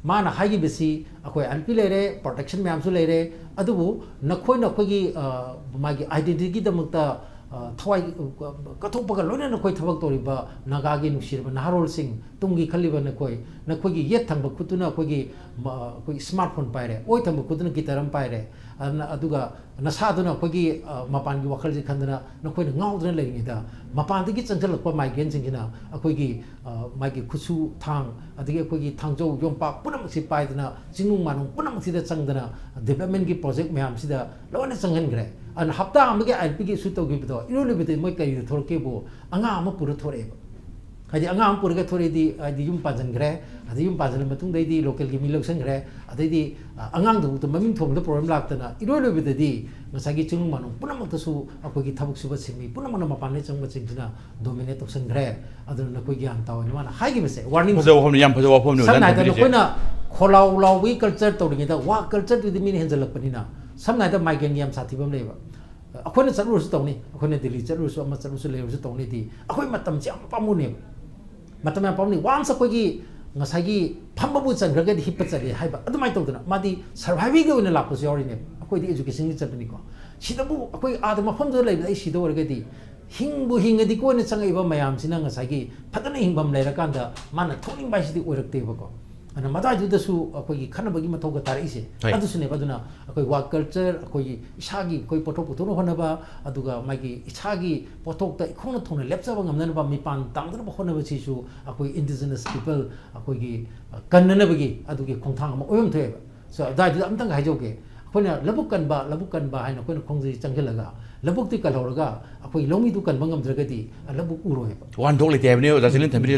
ꯃꯥꯅ ꯍꯥꯏꯈꯤꯕꯁꯤ, ꯑꯩꯈꯣꯏ ꯑꯦꯜ ꯄꯤ ꯂꯩꯔꯦ, ꯄ꯭ꯔꯣꯇꯦꯛꯁꯟ ꯃꯌꯥꯝꯁꯨ ꯂꯩꯔꯦ, ꯑꯗꯨꯕꯨ ꯅꯈꯣꯏꯅ ꯑꯩꯈꯣꯏꯒꯤ, ꯑ, ꯃꯥꯒꯤ ꯑꯥꯏꯗꯦꯟꯇꯤꯇꯤꯒꯤꯗꯃꯛꯇ, ꯑ, ꯊꯋꯥꯏ, ꯑ, ꯀꯠꯊꯣꯛꯄꯒ ꯂꯣꯏꯅꯅ ꯑꯩꯈꯣꯏ ꯊꯕꯛ ꯇꯧꯔꯤꯕ ꯅꯥꯒꯥꯒꯤ ꯅꯨꯡꯁꯤꯔꯕ ꯅꯍꯥꯔꯣꯜꯁꯤꯡ, ꯇꯨꯡꯒꯤ ꯈꯜꯂꯤꯕ ꯅꯈꯣꯏ, ꯅꯈꯣꯏꯒꯤ ꯌꯦꯠ ꯊꯪꯕ ꯈꯨꯠꯇꯨꯅ ꯑꯩꯈꯣꯏꯒꯤ, ꯃ-, ꯑꯩꯈꯣꯏꯒꯤ ꯁ꯭ꯃꯥꯔꯠ ꯐꯣꯟ ꯄꯥꯏꯔꯦ, ꯑꯣꯏ ꯊꯪꯕ ꯈꯨꯠꯇꯨꯅ ꯒꯤꯇꯔ ꯑꯃ ꯄꯥꯏꯔꯦ, ꯑꯗꯨꯅ, ꯑꯗꯨꯒ ꯅꯁꯥꯗꯨꯅ ꯑꯩꯈꯣꯏꯒꯤ, ꯑ, ꯃꯄꯥꯟꯒꯤ ꯋꯥꯈꯜꯁꯤ ꯈꯟꯗꯅ ꯅꯈꯣꯏꯅ ꯉꯥꯎꯗꯨꯅ ꯂꯩꯔꯤꯉꯩꯗ, ꯃꯄꯥꯟꯗꯒꯤ ꯆꯪꯁꯤꯜꯂꯛꯄ ꯃꯥꯏꯒ꯭ꯔꯦꯟꯁꯤꯡꯁꯤꯅ ꯑꯩꯈꯣꯏꯒꯤ, ꯑ, ꯃꯥꯒꯤ ꯈꯨꯠꯁꯨ ꯊꯥꯡ, ꯑꯗꯒꯤ ꯑꯩꯈꯣꯏꯒꯤ ꯊꯥꯡꯖꯧ ꯌꯣꯝꯄꯥꯛ ꯄꯨꯝꯅꯃꯛꯁꯤ ꯄꯥꯏꯗꯅ, ꯆꯤꯡꯅꯨꯡ ꯃꯥꯅꯨꯡ ꯄꯨꯝꯅꯃꯛꯁꯤꯗ ꯆꯪꯗꯅ, ꯗꯤꯕ꯭ꯂꯞꯃꯦꯟꯒꯤ ꯄ꯭ꯔꯣꯖꯦꯛ ꯃꯌꯥꯝꯁꯤꯗ ꯂꯣꯏꯅ ꯆꯪꯍꯟꯈ꯭ꯔꯦ꯫ ꯑꯗꯨꯅ ꯍꯞꯇꯥ ꯑꯃꯒꯤ ꯑꯥꯏ ꯑꯦꯜ ꯄꯤꯒꯤ ꯏꯁꯨ ꯇꯧꯈꯤꯕꯗꯣ, ꯏꯔꯣꯏ ꯂꯣꯏꯕꯗ ꯃꯣꯏ ꯀꯔꯤꯗ ꯊꯣꯔꯛꯀꯦꯕꯨ, ꯑꯉꯥꯡ ꯑꯃ ꯄꯨꯔ ꯊꯣꯔꯛꯑꯦꯕ꯫ ꯍꯥꯏꯗꯤ ꯑꯉꯥꯡ ꯑꯃ ꯄꯨꯔꯒ ꯊꯣꯔꯛꯑꯗꯤ, ꯍꯥꯏꯗꯤ ꯌꯨꯝ ꯄꯥꯟꯁꯤꯟꯈ꯭ꯔꯦ, ꯑꯗꯩ ꯌꯨꯝ ꯄꯥꯟꯁꯤꯜꯂ ꯃꯇꯨꯡꯗꯩꯗꯤ ꯂꯣꯀꯦꯜꯒꯤ ꯃꯤ ꯂꯧꯁꯤꯟꯈ꯭ꯔꯦ, ꯑꯗꯩꯗꯤ, ꯑ, ꯑꯉꯥꯡꯗꯨꯕꯨꯛꯇ ꯃꯃꯤꯡ ꯊꯣꯟꯕꯗ ꯄ꯭ꯔꯣꯕ꯭ꯂꯦꯝ ꯂꯥꯛꯇꯅ, ꯏꯔꯣꯏ ꯂꯣꯏꯕꯗꯗꯤ ꯉꯁꯥꯏꯒꯤ ꯆꯤꯡꯅꯨꯡ ꯃꯥꯅꯨꯡ ꯄꯨꯝꯅꯃꯛꯇꯁꯨ ꯑꯩꯈꯣꯏꯒꯤ ꯊꯕꯛ ꯁꯨꯕ ꯁꯤꯟꯃꯤ ꯄꯨꯝꯅꯃꯛꯅ ꯃꯄꯥꯟꯗꯒꯤ ꯆꯪꯕꯁꯤꯡꯁꯤꯅ ꯗꯣꯃꯤꯅꯦꯠ ꯇꯧꯁꯤꯟꯈ꯭ꯔꯦ꯫ ꯑꯗꯨꯅ ꯅꯈꯣꯏ ꯒ꯭ꯌꯥꯟ ꯇꯥꯎ ꯍꯥꯏꯅ ꯃꯥꯅ ꯍꯥꯏꯈꯤꯕꯁꯦ, ꯋꯥꯔꯅꯤꯡ꯫ ꯐꯖꯕ ꯋꯥꯐꯝꯅꯤ, ꯌꯥꯝ ꯐꯖꯕ ꯋꯥꯐꯝꯅꯤ ꯑꯣꯖꯥꯅ ꯁꯝꯅ ꯍꯥꯏꯔꯕꯗ ꯊꯝꯕꯤꯔꯤꯁꯦ꯫ ꯅꯈꯣꯏꯅ ꯈꯣꯂꯥꯎ ꯂꯥꯎꯕꯒꯤ ꯀꯜꯆꯔ ꯇꯧꯔꯤꯉꯩꯗ, ꯋꯥ ꯀꯜꯆꯔꯗꯨꯗꯤ ꯃꯤꯅ ꯍꯦꯟꯖꯜꯂꯛꯄꯅꯤꯅ, ꯁꯝꯅ ꯍꯥꯏꯔꯕꯗ ꯃꯥꯏꯒ꯭ꯔꯦꯟꯒꯤ ꯌꯥꯝ ꯁꯥꯊꯤꯕ ꯑꯃ ꯂꯩꯌꯦꯕ꯫ ꯑꯩꯈꯣꯏꯅ ꯆꯠꯂꯨꯔꯁꯨ ꯇꯧꯅꯤ, ꯑꯩꯈꯣꯏꯅ ꯗꯤꯜꯂꯤ ꯆꯠꯂꯨꯔꯁꯨ, ꯑꯃ ꯆꯠꯂꯨꯔꯁꯨ, ꯂꯩꯔꯨꯔꯁꯨ ꯇꯧꯅꯤꯗꯤ, ꯑꯩꯈꯣꯏ ꯃꯇꯝꯁꯦ ꯌꯥꯝ ꯄꯥꯝꯃꯨꯅꯦꯕ꯫ ꯃꯇꯝ ꯌꯥꯝ ꯄꯥꯝꯃꯨꯅꯤ꯫ Once ꯑꯩꯈꯣꯏꯒꯤ ꯉꯁꯥꯏꯒꯤ ꯐꯝꯕꯕꯨ ꯆꯟꯈ꯭ꯔꯒꯗꯤ ꯍꯤꯞꯄ ꯆꯠꯂꯦ ꯍꯥꯏꯕ, ꯑꯗꯨꯃꯥꯏꯅ ꯇꯧꯗꯅ ꯃꯥꯗꯤ survivalꯒꯤ ꯑꯣꯏꯅ ꯂꯥꯛꯄꯁꯨ ꯌꯥꯎꯔꯤꯅꯦꯕ꯫ ꯑꯩꯈꯣꯏꯗꯤ educationꯒꯤ ꯆꯠꯄꯅꯤꯀꯣ꯫ ꯁꯤꯗꯕꯨ ꯑꯩꯈꯣꯏ ꯑꯥꯗ ꯃꯐꯝꯗꯨꯗ ꯂꯩꯕꯗ ꯑꯩ ꯁꯤꯗ ꯑꯣꯏꯔꯒꯗꯤ, ꯍꯤꯡꯕꯨ ꯍꯤꯡꯉꯗꯤ ꯀꯣꯟꯅ ꯆꯪꯉꯛꯏꯕ ꯃꯌꯥꯝꯁꯤꯅ ꯉꯁꯥꯏꯒꯤ ꯐꯖꯅ ꯍꯤꯡꯐꯝ ꯂꯩꯔꯀꯥꯟꯗ ꯃꯥꯅ ꯊꯣꯛꯅꯤꯡꯕ ꯍꯥꯏꯁꯤꯗꯤ ꯑꯣꯏꯔꯛꯇꯦꯕꯀꯣ꯫ ꯑꯗꯨꯅ ꯃꯗꯥꯏꯗꯨꯗꯁꯨ ꯑꯩꯈꯣꯏꯒꯤ ꯈꯠꯅꯕꯒꯤ ꯃꯊꯧꯒ ꯇꯥꯔꯛꯏꯁꯦ꯫ ꯍꯣꯏ꯫ ꯑꯗꯨꯁꯨꯅꯦꯕ꯫ ꯑꯗꯨꯅ ꯑꯩꯈꯣꯏ work culture, ꯑꯩꯈꯣꯏꯒꯤ ꯏꯁꯥꯒꯤ ꯑꯩꯈꯣꯏ ꯄꯣꯠꯊꯣꯛ ꯄꯨꯊꯣꯛꯅꯕ ꯍꯣꯠꯅꯕ, ꯑꯗꯨꯒ ꯃꯥꯒꯤ ꯏꯁꯥꯒꯤ ꯄꯣꯠꯊꯣꯛꯇ ꯏꯈꯣꯡꯅ ꯊꯣꯡꯅ ꯂꯦꯞꯆꯕ ꯉꯝꯅꯅꯕ, ꯃꯤꯄꯥꯟ ꯇꯥꯡꯗꯅꯕ ꯍꯣꯠꯅꯕꯁꯤꯁꯨ ꯑꯩꯈꯣꯏ indigenous people ꯑꯩꯈꯣꯏꯒꯤ, ꯑ, ꯀꯟꯅꯅꯕꯒꯤ ꯑꯗꯨꯒꯤ ꯈꯣꯡꯊꯥꯡ ꯑꯃ ꯑꯣꯏꯐꯝ ꯊꯣꯛꯑꯦꯕ꯫ So, ꯑꯗꯨꯋꯥꯏꯗꯨꯗ ꯑꯝꯇꯪ ꯍꯥꯏꯖꯧꯒꯦ꯫ ꯑꯩꯈꯣꯏꯅ ꯂꯧꯕꯨꯛ ꯀꯟꯕ, ꯂꯧꯕꯨꯛ ꯀꯟꯕ ꯍꯥꯏꯅ ꯑꯩꯈꯣꯏꯅ ꯈꯣꯡꯖꯩ ꯆꯪꯁꯤꯜꯂꯒ, ꯂꯧꯕꯨꯛꯇꯤ ꯀꯜꯍꯧꯔꯒ ꯑꯩꯈꯣꯏ ꯂꯧꯃꯤꯗꯨ ꯀꯟꯕ ꯉꯝꯗ꯭ꯔꯒꯗꯤ, ꯑ, ꯂꯧꯕꯨꯛ ꯎꯔꯣꯏꯕ꯫ ꯋꯥꯍꯟꯊꯣꯛ ꯂꯩꯇꯦ ꯍꯥꯏꯕꯅꯦ ꯑꯣꯖꯥ ꯆꯤꯡꯂꯦꯟ ꯊꯝꯕꯤꯔꯤ꯫